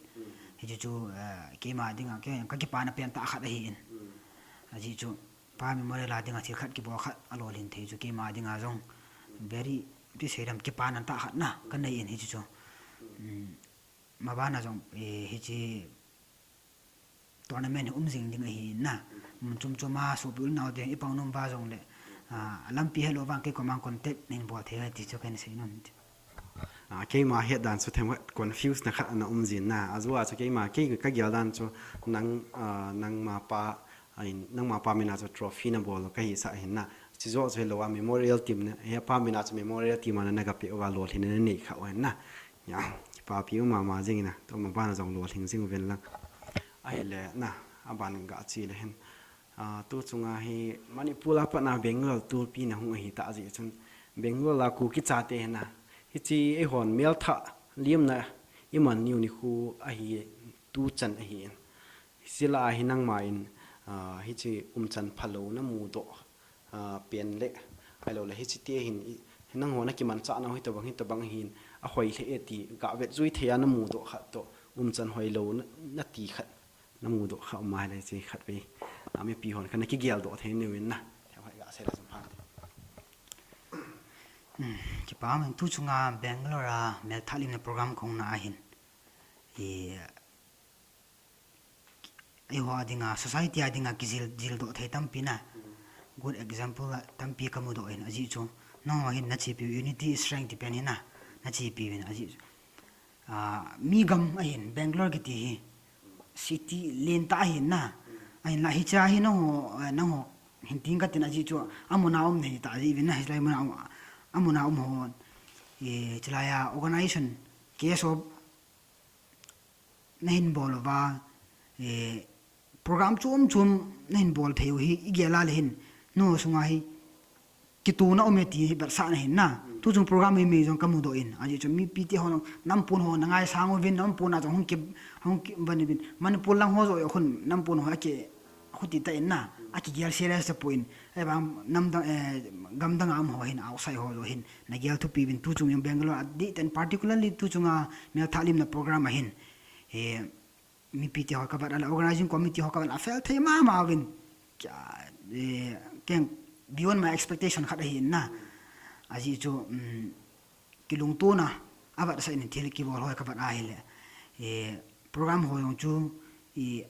Hichu chu, eh, keima dinga, kei kakipana pen tah khat ahin. Ajeh chu, pa Memorial a dinga thil khat kibol khat alolhin thei chu keima dinga jong. Very, ti sei dam kipana tah khat na, kanei in hichu chu. Um, maban a jong, eh, hiche tournament hi um jing ding ahi na. um, chom chom a sopi u le nao te, i pang nom uva jongle, ah, lampi helou vang kei koma contact nahin bol thei uve ti chu kahin sei nom. Ah, keima het dan chu themkhat confuse na khat ana um jin na. Ajeh chu keima, kei ka gel dan chu nang, ah, nangma pa, ah, in, nangma pa mina chu trophy na bol kahisah ahin na. Chujoh chu hilou a memorial team na, he pa mina chu memorial team a na, na ga pe uva lolhin na nei kha u ahin na. Ya, kipapi u mama jing na. Tuma bana jong lolhing jing uvin lang. Ahile na, aban ga che le hen. Ah, tu chunga hi Manipur a pat na Bangalore tulpi na hung ahi ta jeh chun Bangalore a Kuki chate hi na. Hiche eihon melthah limna iman niu nikho ahi tu chan ahin. Hiche lah a hi nangma in, ah, hiche umchan phalou na mudoh, ah, pen le, ahilou le hiche te hin i, nangho na kimanchah nau hitobang, hitobang ahin, ahoi lheh e ti, ga vet jui thei a na mudoh khat toh, umchan hoilou na, na ti khat, na mudoh khat um a ahile hiche khatvei, ah, mipi hon khat na kigeldoh thei niuvin na. Themkhat ga sei le chun pha te. Hmm, kipa um in tu chunga Bangalore a melthah limna program kahung na ahin. I, eiho a dinga, society a dinga kijil, jildoh thei tampi na. Good example a tampi kamudoh in, ajeh chu. Nangho hin nachepiu unity is strength ti pen hi na, nachepiu in, ajeh chu. Ah, mi gam ahin, Bangalore kiti hi. City lentah ahin na. Ahinla hiche a hi nangho, eh, nangho hin ting katin ajeh chu. Amun a um nahi ta jeh uvin na, hilai mun a um, amun a um ho. Eh, chulai a organization, K S O nahin bol uva, eh, program chom chom nahin bol thei u hi, i gel a le hin, nangho sunga hi, kitona um e ti hi vetsahna ahin na. Tu chung program mei mei jong kamudoh in, ajeh chu mipi te ho, nampon ho na ngaisang uvin, nampon a jong hung ki, hung ki, van uvin, Manipur lang ho joh khun, nampon ho aki, khuti tah in na, akigel serious tapon, ahivang namdang, eh, gamdang a um ho hin, outside ho joh hin, nagel thupi uvin tu chung jong Bangalore a dih ten particularly tu chunga melthah limna program ahin, eh, mipi te ho kavet a le organizing committee ho kavet a le afel thei mama uvin. Kei, eh, keng beyond my expectation khat ahin na. Ajeh chu, um, kilungtona, avetsah in thil kibol ho kavet a ahile. Eh, program ho jong chu, i,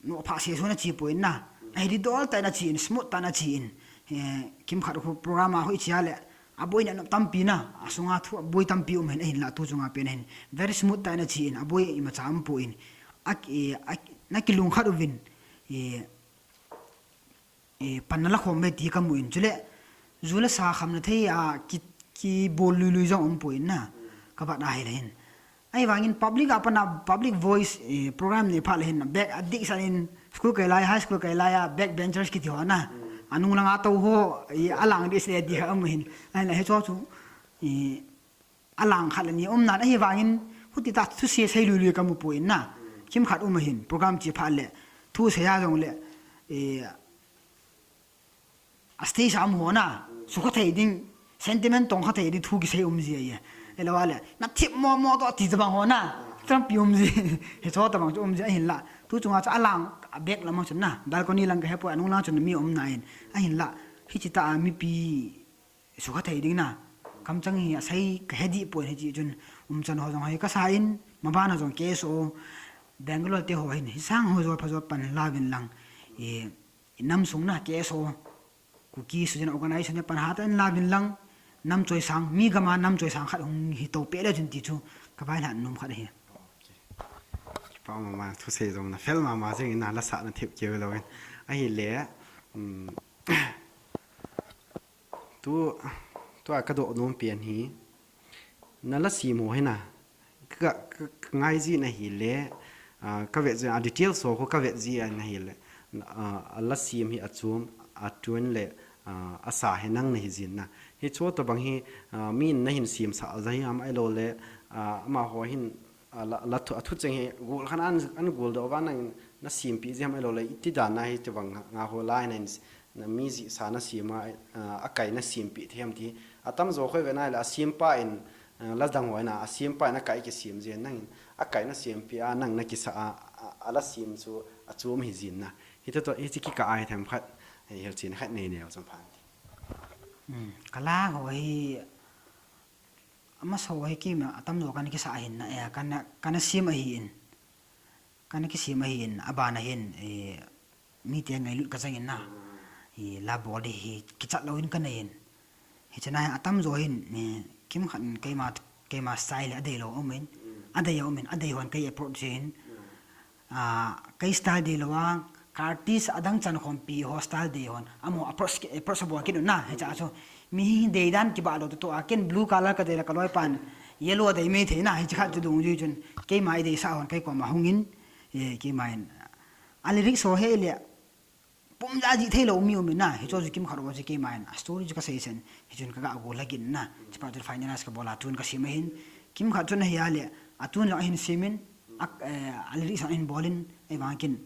Nophah sese na che poi na. Ahi didol tah in ache in, smooth tah in ache in. Eh, kimkhat khu program a khu iche a le, aboina nop tampi na, asunga thu aboi tampi um ahin, ahinla tu chunga pen ahin. Very smooth tah in ache in, aboi imacha um poi. A, eh, a, na kilungkhat uvin. Eh, eh, pan nala khom uve ti kamu in. Chule, ju le sa khamna thei a ki, kibol lui lui jong um poi na. Kavet a ahile hin. Ahivangin public a pat na public voice, eh, program nei phat le hin back a dihsan in school kai lai, high school kai lai a back benchers kiti ho na. Anung langa tou ho, eh, alang dih se dih kha um hin. Ahile hicho chu, eh, alang khat le ni um nan ahivangin huti tah thusei sei lui lui kamu poi na. Kimkhat um ahin program che phat le thusei a jong le, eh, A stage a um ho na, sukha thei ding, sentiment tongkha thei ding thu kisei um ji ahi. Ahilou le, na thip mo mo toh ti tabang ho na, tampi um ji. Hicho tabang chu um ji ahinla. Tu chunga chu alang, a back lam a chun na, balcony lang kahe poi, anung lang chun mi um na in. Ahinla, hiche tah a mipi sukha thei ding na. Kamchang hi asei kahe dih poi hiche chun umchan ho jong hoi kasa in, maban a jong K S O, Bangalore te ho hin, hisang ho jo pha jo pan la uvin lang. I, I nam sung na K S O, Kuki Student Organization a pan hatah in la uvin lang, nam choisang, mi gam a nam choisang khat hung hi to peh le chun ti chu ka vailhah nom khat ahi. Kipa mama, thusei jong na fel mama jing in na la sah na thip keu lou in. Ahile, um, tu, tua ka doh nom pen hi, na la sim ho hi na, ka, ka, ka ngai ji na hile, ah, ka vet ji a details ho khu ka vet ji a na hile, ah, a la sim hi a chom, a tune le, ah, a sa hi nang na hi jin na. Hicho tabang hi, ah, min na hin sim sa ja hi am ahilou le, ah, amaho hin, ah, la, la thu, a thucheng hi gol khan an, an gol doh uva nang na sim pi ji am ahilou le, iti dan a hi tabang nga ho lai na hin Na mi jihsa na sim a, ah, a kai na sim pi them ti. Atam jo khoi ve na le, a sim pa in, ah, la dang hoi na, a sim pa in a kai kisim je nang in, a kai na sim pi a nang na kisa a, a, a la sim chu a chom hi jin na. Hita to, hichi kikah a hi them khat, eh, hilchen khat nei neo chom phan ti. Hmm, ka la ho hi, ama so hi kima, atam jo kana kisa ahin na, eh, kana, kana sim ahi in. Kana kisim ahi in, aban ahin, eh, mite ngailut kachang in na. Hi la bol ding hi kichat lou in kanei in. Hiche na hi atamjo hin, eh, kimkhat in keima, keima style hi adeilou aum in. Adei aum in, adei hon kei approach hin. Ah, kei style deilou a, ka artist adang chan khompi ho style dei hon. Amaho approach, approach abol kit un na, hiche a chu. Mi hi dei dan kibah lou toh a, ken blue color kadei le kaloipan yellow adei mai thei na, hiche khat chu dungjui chun. Keima ideisah hon kei koma hung in, eh, keima in. A lyrics ho hi le, pum ja jih theilou mi um in na, hicho chu kimkhat ho chu keima in, a story chu kasei sen, hichun kaga go lhagin na, hiche pa chu finalize kabol a tune kasem ahin, kimkhat chun ahi a le, a tune jong ahin sem in, a, eh, a lyrics jong ahin bol in, ahivang ken,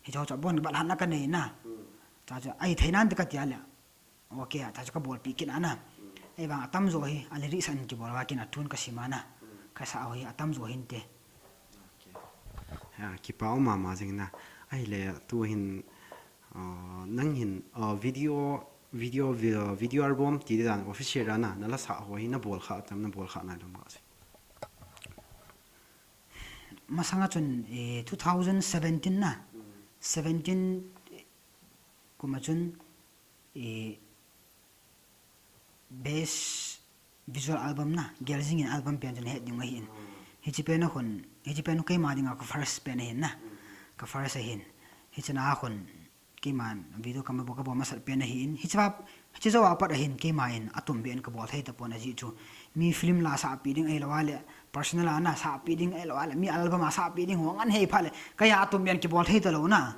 hicho chu abon bat lhahna kanei na, ta chu, ahi thei nan te kati a le, okay, ta chu kabolpi kit a na, ahivang atamjo hi, a lyrics ahin kibol uva ken a tune kasem a na, kasah ho hi atamjo hinte. Okay. Ha, kipa um mama jing na, ahile tu hin, ah, nang hin, ah, video, video, vi-, video album ti dan official a na, nala sah ho hi nabol kha tam, nabol kha nailou ham kasei. Masanga chun, eh, two thousand seventeen na, seventeen, eh, kum a chun, eh, best visual album na, Geljing in album pen chun het ding ahin. Hiche pen a khun, hiche pen keima dinga ka first pen ahin na. Ka first ahin. Hiche na a khun, keiman video kama bol kabol masat pen ahin. Hiche va, hiche jou a pat ahin, keima in atum beh in kabol thei tapon ajeh chu. Mi film la sahpi ding ahilou a le, personal a na sahpi ding ahilou a le, mi album a sahpi ding ho ngen hei phat le, keiya atum beh in kibol thei talou na.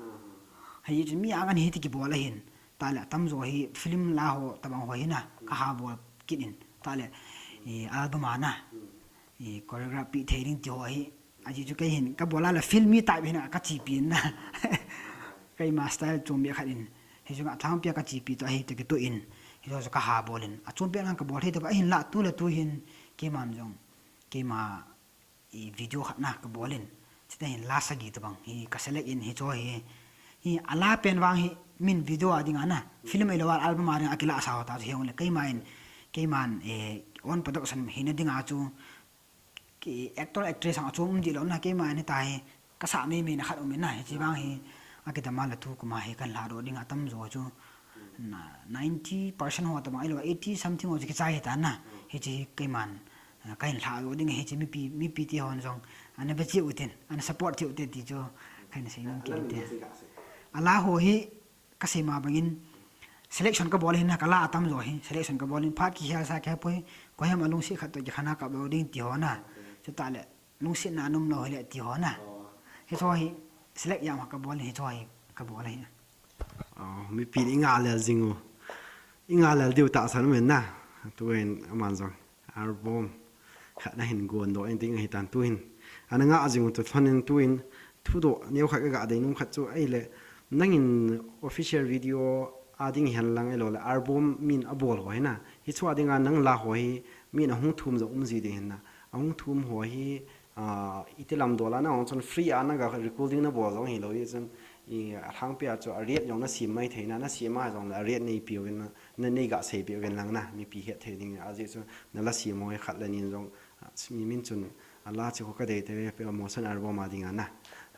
Hijeh chun mi a ngen hei ti kibol ahin. Tale, atamjo hi film la ho, tabang ho hi na, kaha bol kit in. Tale, eh, album a na, eh, choreography thei ding ti ho hi, ajeh chu kei hin, kabol a le film mi type hi na, kachepi in na. Keima style chom beh khat in. Hichu alhangpi a kachepi toh ahi toh kitoh in. Hichu chu kaha bol in. Achom beh ngan kabol thei toh ahin la tu le tu hin, keiman jong, keima i video khat na kabol in. Chuteng hin la sagi tabang hi ka select in hicho hi. Hi ala pen vang hi min video a dinga na. Film ahilou a album a dinga kilah sa ho ta chu hi hung le keima in, keiman, eh, own production hina dinga chu ki actor actress ang achom um di lou na keima in ta hi. Kasah mei mei na khat um in na, hiche vang hi, akidam a le tu kum a hi kahin lhadoh ding atamjo chu, na, ninety percent ho tabang ahilou, eighty something ho chu kichai hita na, hiche hi keiman, ah, kahin lhadoh ding hiche mipi, mipi te hon jong, ana ve cheh uvin, ana support cheh uvin ti chu, kahin sei nom kit in te. Ala ho hi, kasei ma bangin, selection kabol hin na kala atamjo hi, selection kabol in phat kikhel sa kihepoi, koiham alungset khat toh kikhen a kap lou ding ti ho na, chuteng le, lungsetna anom lou hile ti ho na. Hicho hi, select jong kabol in hicho hi, kabol ahi. Oh, mipi in i ngah lel jing u. I ngah lel diu tahsan um in na. Tuin aman jong album khat nahin gon doh in ding ahitan tuhin. Ana ngah jing u tu lhon in tuin. Thudoh neo khat kaga dei nom khat chu ahile. Nangin official video a ding hen lang ahilou le album min abol ho hi na. Hichu a dinga nang la ho hi min ahung thum jong um ji ding hin na. Ahung thum ho hi, ah, iti lam dol a na hung chun free a naga recording nabol jong hilou hi chun i alhangpi a chu a rate jong nasem mai thei na, nasem a jong le a rate neipe uvin na, na neiga seipe uvin lang na, mipi het thei ding ajeh chu nala sem ho hi khat le ni jong, ah, mi min chun ala chu kadei te pe promotion album a dinga na,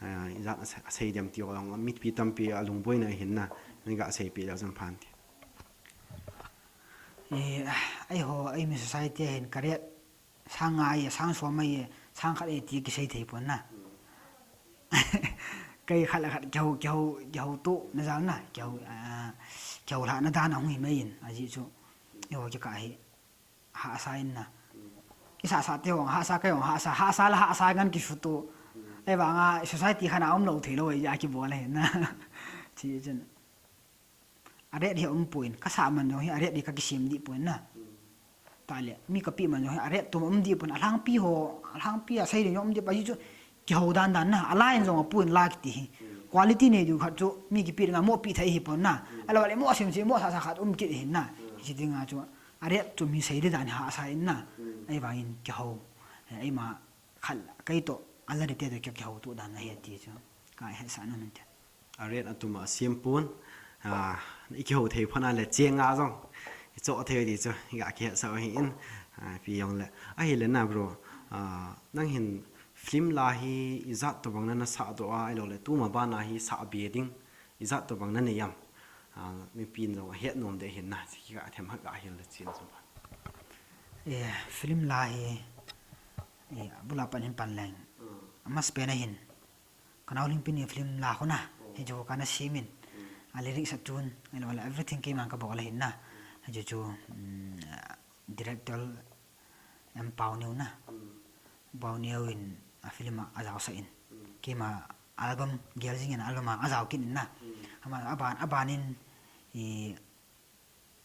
ah, ijat a sei, a sei dem ti ho jong mipi tampi alungboina hin na, neiga seipe le jong phan ti. I, eiho, eimi society a hin ka rate sang nga ahi, sang som ahi, sang khat ahi ti kisei thei pon na. Kei khat le khat kihou, kihou, kihou tu na jal na, kihou, ah, kihou lhahna dan ahung hi mai in, ajeh chu, eiho kikah hi, hahsa in na. Isahsah te hung hahsa, kei hung hahsa, hahsa le hahsa ngen kisuto. Ahivanga society khat a umlou thei lou ahi, akibol ahi na. Ti chun. A rate hi aum poi, kasah man jong hi a rate hi kakisem dih poi na. Tale, mi kapeh man jong hi a rate tum um dih poi, alhangpi ho, alhangpi a sei ding jong um dih poi, ajeh chu kihou dan dan na, a line jong apoi la kiti hi. Quality nei diu khat chu mi kipeh dinga moh peh thei hi pon na. Ahilou le moh sem sem, moh sasa khat um kit hi na. Hiche dinga chu a rate chu mi sei ding dan hi hahsa in na. Ahivangin kihou. Eima khat kei toh, a la rate toh kihou tu dan ahi ti chu. Ka hetsah nom in te. A rate atum a sem pon, ah, i kihou thei phat a le cheng a jong i choh thei ti chu, i ga kihetsah u ahi in, ah, pi jong le. Ahile na bro, ah, nang hin film la hi ijat tobang na nasah doh a, ahilou le tuma bana hi sah be ding, Ijat tobang nanei am? Ah, mipin jong ahet nom ding ahin na, chikha themkhat gahil le chin chu ba. Eh, film la hi, eh, abula pat hin pan leng. Mm. Amas pen ahin. Kanao Lhingpin in film la khu na. Mm. Hichu kana simin. Mm. A lyrics a tune, ahilouleh everything keiman kabol ahin na. Mm. Hichu chu, mm, director M Pauneo na. Mm. Pauneo in a film a, ajaosah in. Mm. Keima album, Geljing in album a, ajao kit in na. Mm. Ama, aban, aban in, i,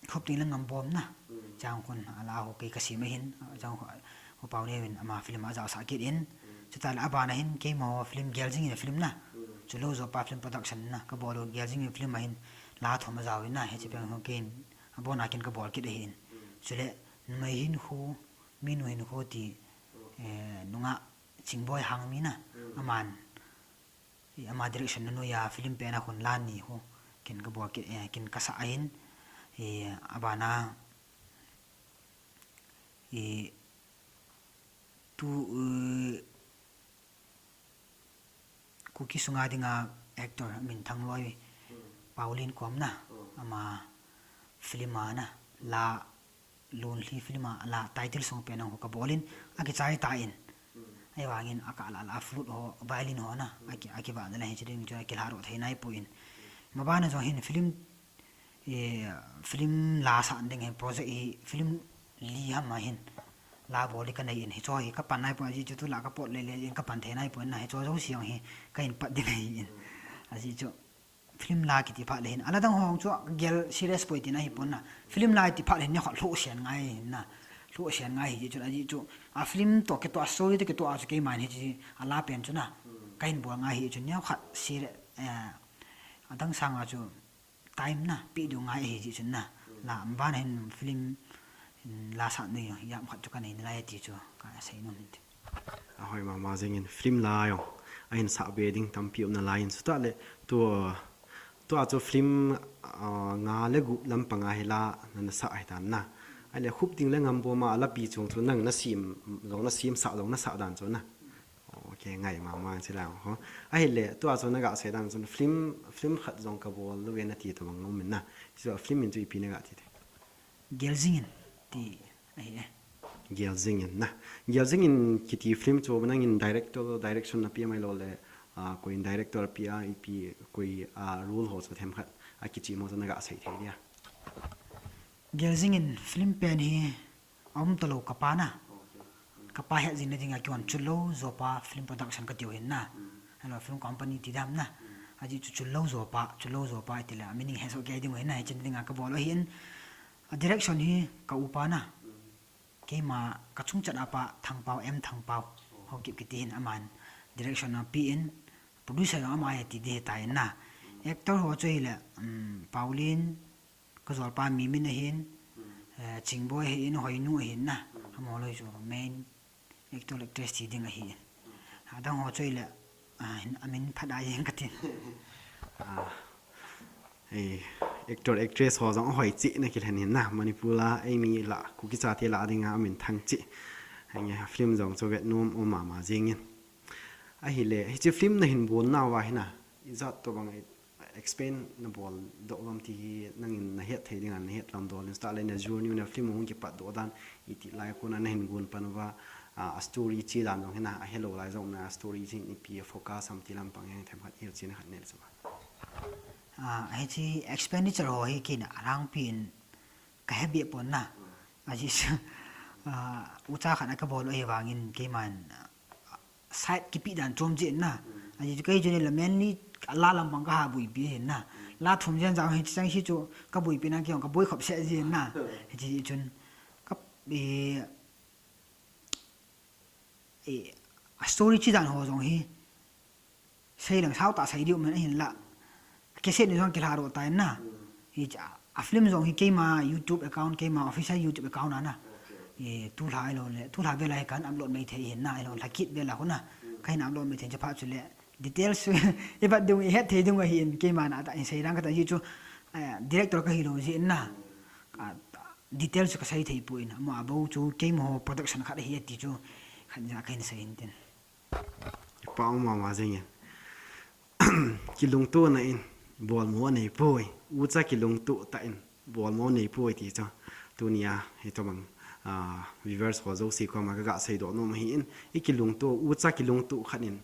Khupding le Ngambom na. Mm. Chang khun, ala ho kei kasem ahin, chang khu, khu Pauneo in ama film a ajaosah kit in. Mm. Chutah le aban ahin, keima ho film Geljing in film na. Mm. Chulou Jopa Film Production na. Kabol u Geljing in film ahin, la thum ajao in na. Hiche pen ho keiin, abon a keiin kabol kit ahin. Mm. Chule, Numei Hinkho, Minu Hinkho ti, eh, nungah Chingboi Hangmi na, mm, aman, i, ama direction na noiya film pen a khun la ni khu, keiin kabol kit, eh, keiin kasah ahin, i, abana, i, tu, eh, Kuki sunga dinga actor minthang loi, mm, Paulin kom na, mm, ama film a na, la, Lonely film a la title song pen a khu kabol in, akichai tan. Mm. Ahivangin akah la la flute ho, violin ho na, mm, aki, akivah na le hiche ding chu akilha doh thei nai poi. Mm. Mabana jong hin film, eh, film la sah ding hin project hi film li ham ahin. La bol hi kanei in, hicho hi kapan nai poi, ajeh chu tulai kapot le le in kapan thei nai poi na, hicho jouse jong hi kahin pat ding ahin. Mm. Ajeh chu film la kiti phat le hin, ala dang ho chu gel serious poi tina hi pon na. Film la kiti phat le hin neokhat lhohsen ngai hin na. Lhohsen ngai hi chun, ajeh chu a film toh kitoh, a story toh kitoh a chu keiman hiche a la pen chu na, mm, kahin bol ngai hi chun neokhat serious, eh, adang sanga chu time na pe diu ngai hi chun na. Mm. La, mabana hin film, mm, la sah ni jam khat chu kanei nalai ti chu kasei nom hin. Ahoi mama jengin, film la jong ahin sah be ding tampi um nalai in, chutah le tua, tua chu film, ah, nga le gup lampang a hi la nana sah ahitan na. Ahile Khupding le Ngambom a lapi chung chu nang nasem jong, nasem sah jong nasah dan chu na. Okay, ngai mama jeng chu la ho. Ahile tua chu nagasei dan chun film, film khat jong kabol lou ve nati tobang um in na. Chu film min chu ipi nagati te? Geljing in ti ahi e. Geljing in na. Geljing in kiti film chu nangin director, direction nape mai lou le, ah, koiin director ape a, ipi, koi, ah, role ho chu themkhat akichim ho chu nagasei thei dia? Geljing in film pen hi aum talou kapa na. Kapa hetjing na dinga kihon Chulou Jopa Film Production katiu hin na. Ahilou film company ti dam na. Ajeh chu Chulou Jopa, Chulou Jopa itile a meaning hesoh kei ding u hin na, hiche dinga kabol u ahin. A direction hi ka upa na. Keima kachung chat a pa Thangpao, M Thangpao, Haokip kiti hin aman direction ape in, producer jong ama ahi ti ding ahitai na. Actor ho chu ahile, um, Paulin, kajolpa Mimin ahin, eh, Chingboi ahin, Hoinu ahin na. Amaho loi chu main actor actress ti ding ahin. Adang ho chu ahile, ah, hin, amin phat a jeng katin. Ah, eh, actor actress ho jong ahoi cheh na kilhen hin na, Manipur a eimi la, Kuki chate la dinga amin thang cheh. Henge, film jong chu vet nom um mama jengin. Ahile, hiche film nahin bol nauva hi na, ijat tobang explain nabol doh uvam ti hi nangin nahet thei dinga nahet lam dol in, chutah le na journey u na film hung kipat doh dan, iti lai a kona nahin gon pan uva, a, a story che dan jong hi na, ahelou lai jong na a story che in ipi a focus ham ti lampang jeng themkhat hilchen khat nel chu. Ah, hiche expenditure ho hi keiin alhangpi in kahe beh pon na. Ajeh chu, ah, ucha khat a kabol u ahivangin keiman, ah, side kipe dan chom jeh in na. Ajeh chu kei chu ni la mainly la lampang kaha boipi hin na. La thum jen jong hiche chang hi chu kaboipi na, kei jong kaboi khop seh jeh in na. Hiche chun ka, eh, eh, a story che dan ho jong hi sei leng sao tah sei diu man ahinla, cassette ni jong kilha doh tan na. Hi, a film jong hi keima YouTube account, keima official YouTube account a na. Eh, tulha ahilou le, tulha vel a hi kan upload mai thei hin na, ahilou lha kit vel a khu na. Kahin upload mai thei chaphat chule details ivet ding, ihet thei ding ahin, keima na tah in sei ding kati chu, eh, director kahi lou jeh in na. A, details chu kasei thei poi na. Amaho chu keima ho production khat ahi ati chu khat ja kahin sei in tin. Kipah um mama jengin. Kilungtona in, bolmo anei poi. Ucha kilungto tah in bolmo anei poi ti chu. Tunia hitobang, ah, viewers ho jouse koma kaga seidoh nom ahin, i kilungto, ucha kilungto khat in,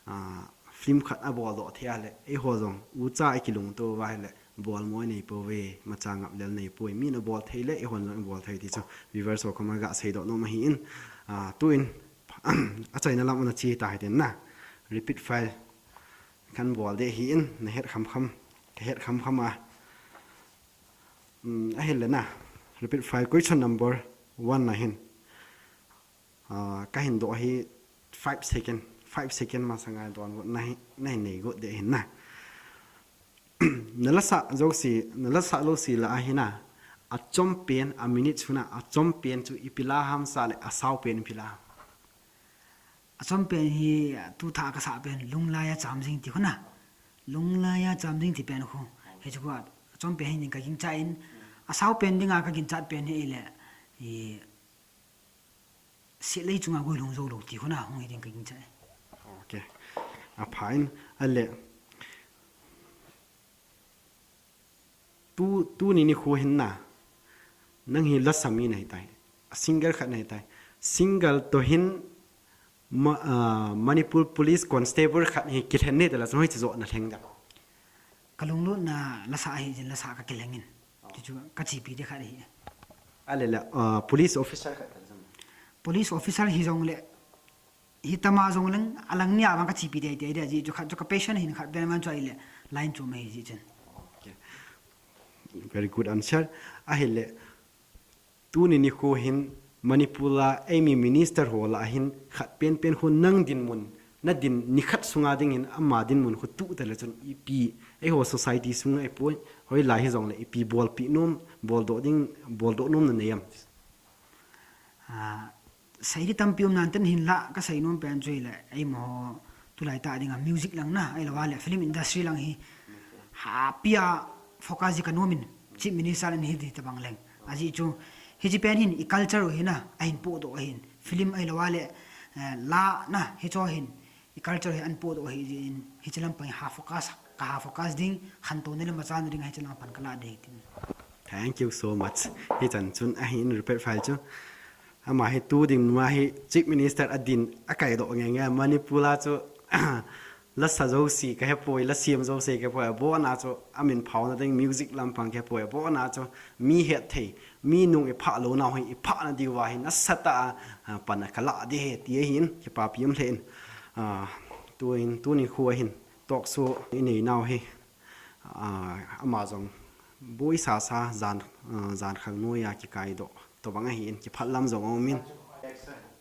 ah, film khat aboldoh thei a le, eiho jong ucha i kilungto uva ahile, bolmo anei pouve, imacha ngaplel nei poi. Min abol thei le, eihon jong ibol thei ti chu viewers ho koma kaga seidoh nom ahin, ah, tuin achaina lam ana che ta hitin na. Repeat file kan bol ding ahin, nahet khamkham, kahet khamkham a. Um, ahile na, repeat file question number one na hin. Ah, kahin doh hi five second, five second masanga donbut nahi, nahin nei got ding ahin na. Nala sah jouse, nala sah jouse lah a hin na, achom pen, a minute chun a, achom pen chu ipi la ham sah le, asao pen ipi la ham? Achom pen hi, tu thah kasah pen, Lunglai a cham jing ti khu na. Lunglai a cham jing ti pen khu. Hichu khu achom pen hi ding kaginchat in, asao pen dinga kaginchat pen hi ahile, i, Sehlei chunga guilhung jou lou ti khu na hung hi ding kaginchat e. Ok. Apha in, ahile. Tu, tuni nikho hin na, nang hi lasa mi nahi tai. A singer khat nahi tai. Singer toh hin Ma-, ah, Manipur Police Constable khat hi kilhen nei tala chun hoiche joh nalheng dem? Kalunglutna lasa ahi jin lasa kakilheng in. Chuchu kachepi ding khat ahi. Ahile le, ah, police officer khat tala chun? Police officer hijongle, hitama jongleng, alang nia vang kachepi ding, ding, ding, ajeh chu khat chu ka passion hin khat pen man chu ahile, line chom ahi jeh chun. Ok. Very good answer. Ahile, tuni nikho hin Manipur a eimi minister ho lah a hin khat penpen khu nang dinmun, nadin nikhat sunga dingin ama dinmun khu tuh tale chun ipi, eiho society sunga ipoi, hoilai hijongle ipi bolpi nom, boldoh ding, boldoh nom nanei em? Ah, seidi tampi um nante hinla kasei nom pen chu ahile, eimo tulai tah dinga music lang na, ahilou le film industry lang hi hapia focus ji kanom in, Chief Minister in hi di tabang leng. Ajeh chu, hiche pen hin i culture u hi na, ahin pohdoh ahin. Film ahilou le, eh, la na, hicho hin, i culture hi ahin pohdoh ahi jeh in, hiche lampang hi ha focus, kaha focus ding, khantouna le machana ding, hiche lang pan kalah ding tin. Thank you so much. Hichan chun ahin repeat file chu. Ama hi tu ding ma hi Chief Minister adin akaidoh nge nge Manipur a chu lasa jouse kahepoi, la siam jouse kahepoi, abona chu amin phaona ding music lampang kahepoi, abona chu mi hetthei, mi nung iphah lounau hi iphahna diuva hin nasatah a, a, pan kalah ding ahi ti ahin kipapi um lheh in. A, tuin, tuni khu ahin talk show inei nau hi. Ah, ama jong boisa sa jan, ah, jankhang noiya kikaidoh tobang ahin kiphat lam jong aumin.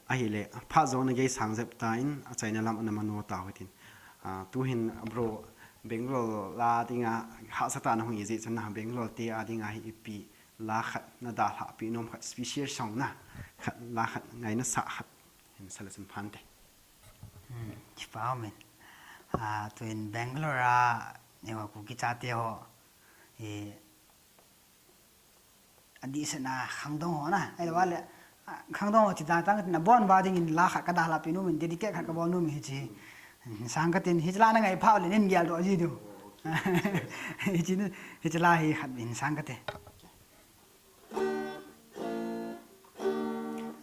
Ahile, phat jong nagei sang jep tan, achaina lam ana mano tau hitin. Ah, tuhin bro, Bangalore la dinga hahsatah nahung ijeh chun na Bangalore te a dinga hi ipi la khat nadalhah pi nom khat special song na khat la khat ngaina sah khat hin sala chun phante. Hmm, kipa umin. Ah, tuin Bangalore a, eiho Kuki chate ho, eh, adehset na khangdong ho na, ahilou le, ah, khangdong ho ti dan tang, nabon uva dingin la khat kadalhah pi nom in, dedicate khat kabol nom in hiche. Insang katin, hiche la nangai phah le, nin geldoh ji diu. Hiche, hiche la hi khat insang kate.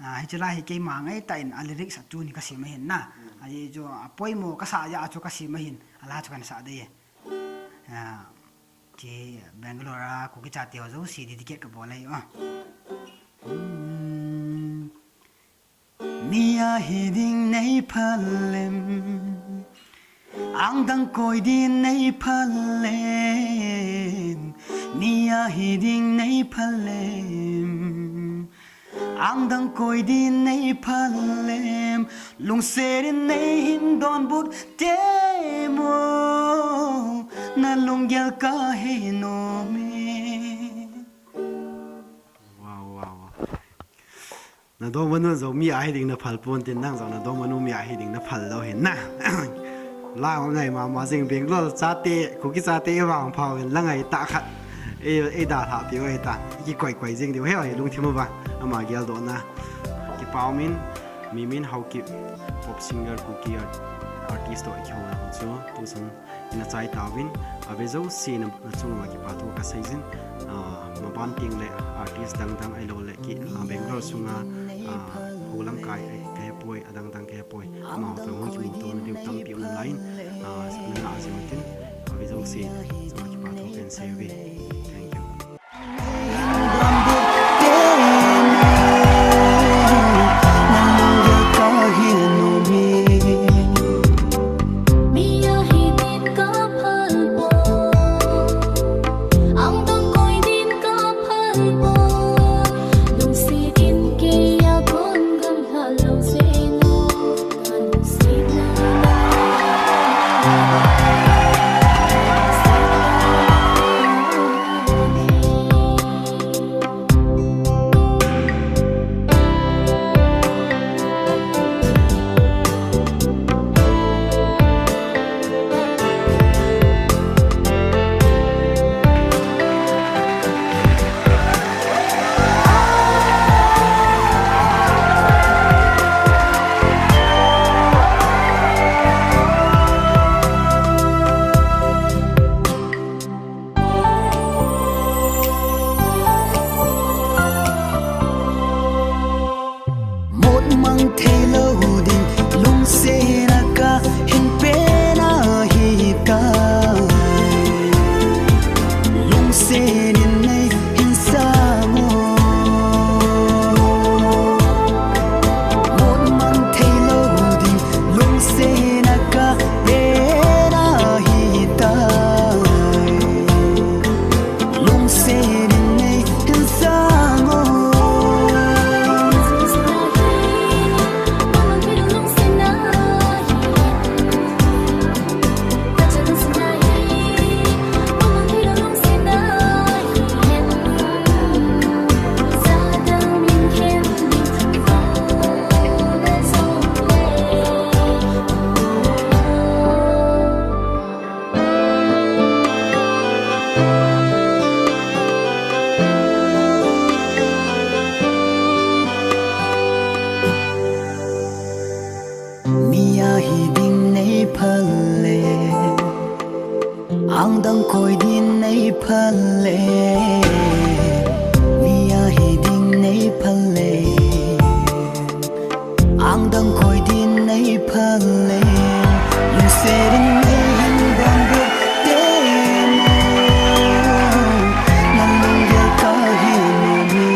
Ah, hiche la hi keima ngaitah in a lyrics a tune hi kasem ahin na. Ajeh chu apoimo kasah jeh a chu kasem ahin, ala chu kana sah dei e. Ah, hiche Bangalore a Kuki chate ho jouse dedicate kabol ahi o. Hmm. Mi ahi ding nei phalem, angdang koi ding nei phalem, mi ahi ding nei phalem, angdang koi ding nei phalem, lungset in nei hin donbut temo, nalunggel kahe nom e. Wow, wow, wow. Nadongmanu jong mi ahi ding naphal ponte, nang jong nadongmanu mi ahi ding naphal lou hin na. La ngai mama jing Bangalore chate, Kuki chate vang phao hin la ngaitah khat. Ei, eidalhah piu ahitan. Kikoi koi jing diu he, lungthim uva. Ama geldohna. Kipa umin, Mimin Haokip, pop singer Kuki art, artist. Store kihou chu tusun ina chai tauvin, ave jouse na, na chunga kipa thu kasei jin, ah, maban teng le artist dang dang ahilou le ki, ah, Bangalore sunga, ah, houlam kai, eh, kahe poi, adang dang kahe poi, amau toh hung kimuto na diu tampi um nalai in, ah, nana jing utin, ave jouse chunga kipa thu kahin sei uve. Thank you. Mot mang theilou ding, lungsetna kahin pena hitai. Lungset in neihin sang o. Mot mang theilou ding, lungsetna kahin pena hitai. Lungset in neihin sang o. Mi ahi ding nei phal le, angdang koi ding nei phal le. Mi ahi ding nei phal le, angdang koi ding nei phal le. Lungset in neihin bang bang te mo, na lunggel kahin um e.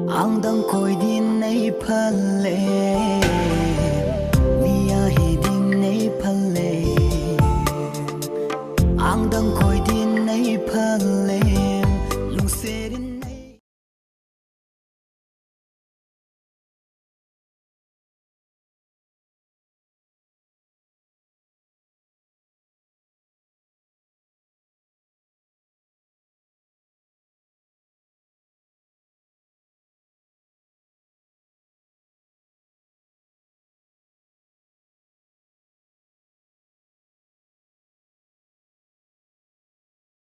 Angdang koi din nei phat le, mi ahi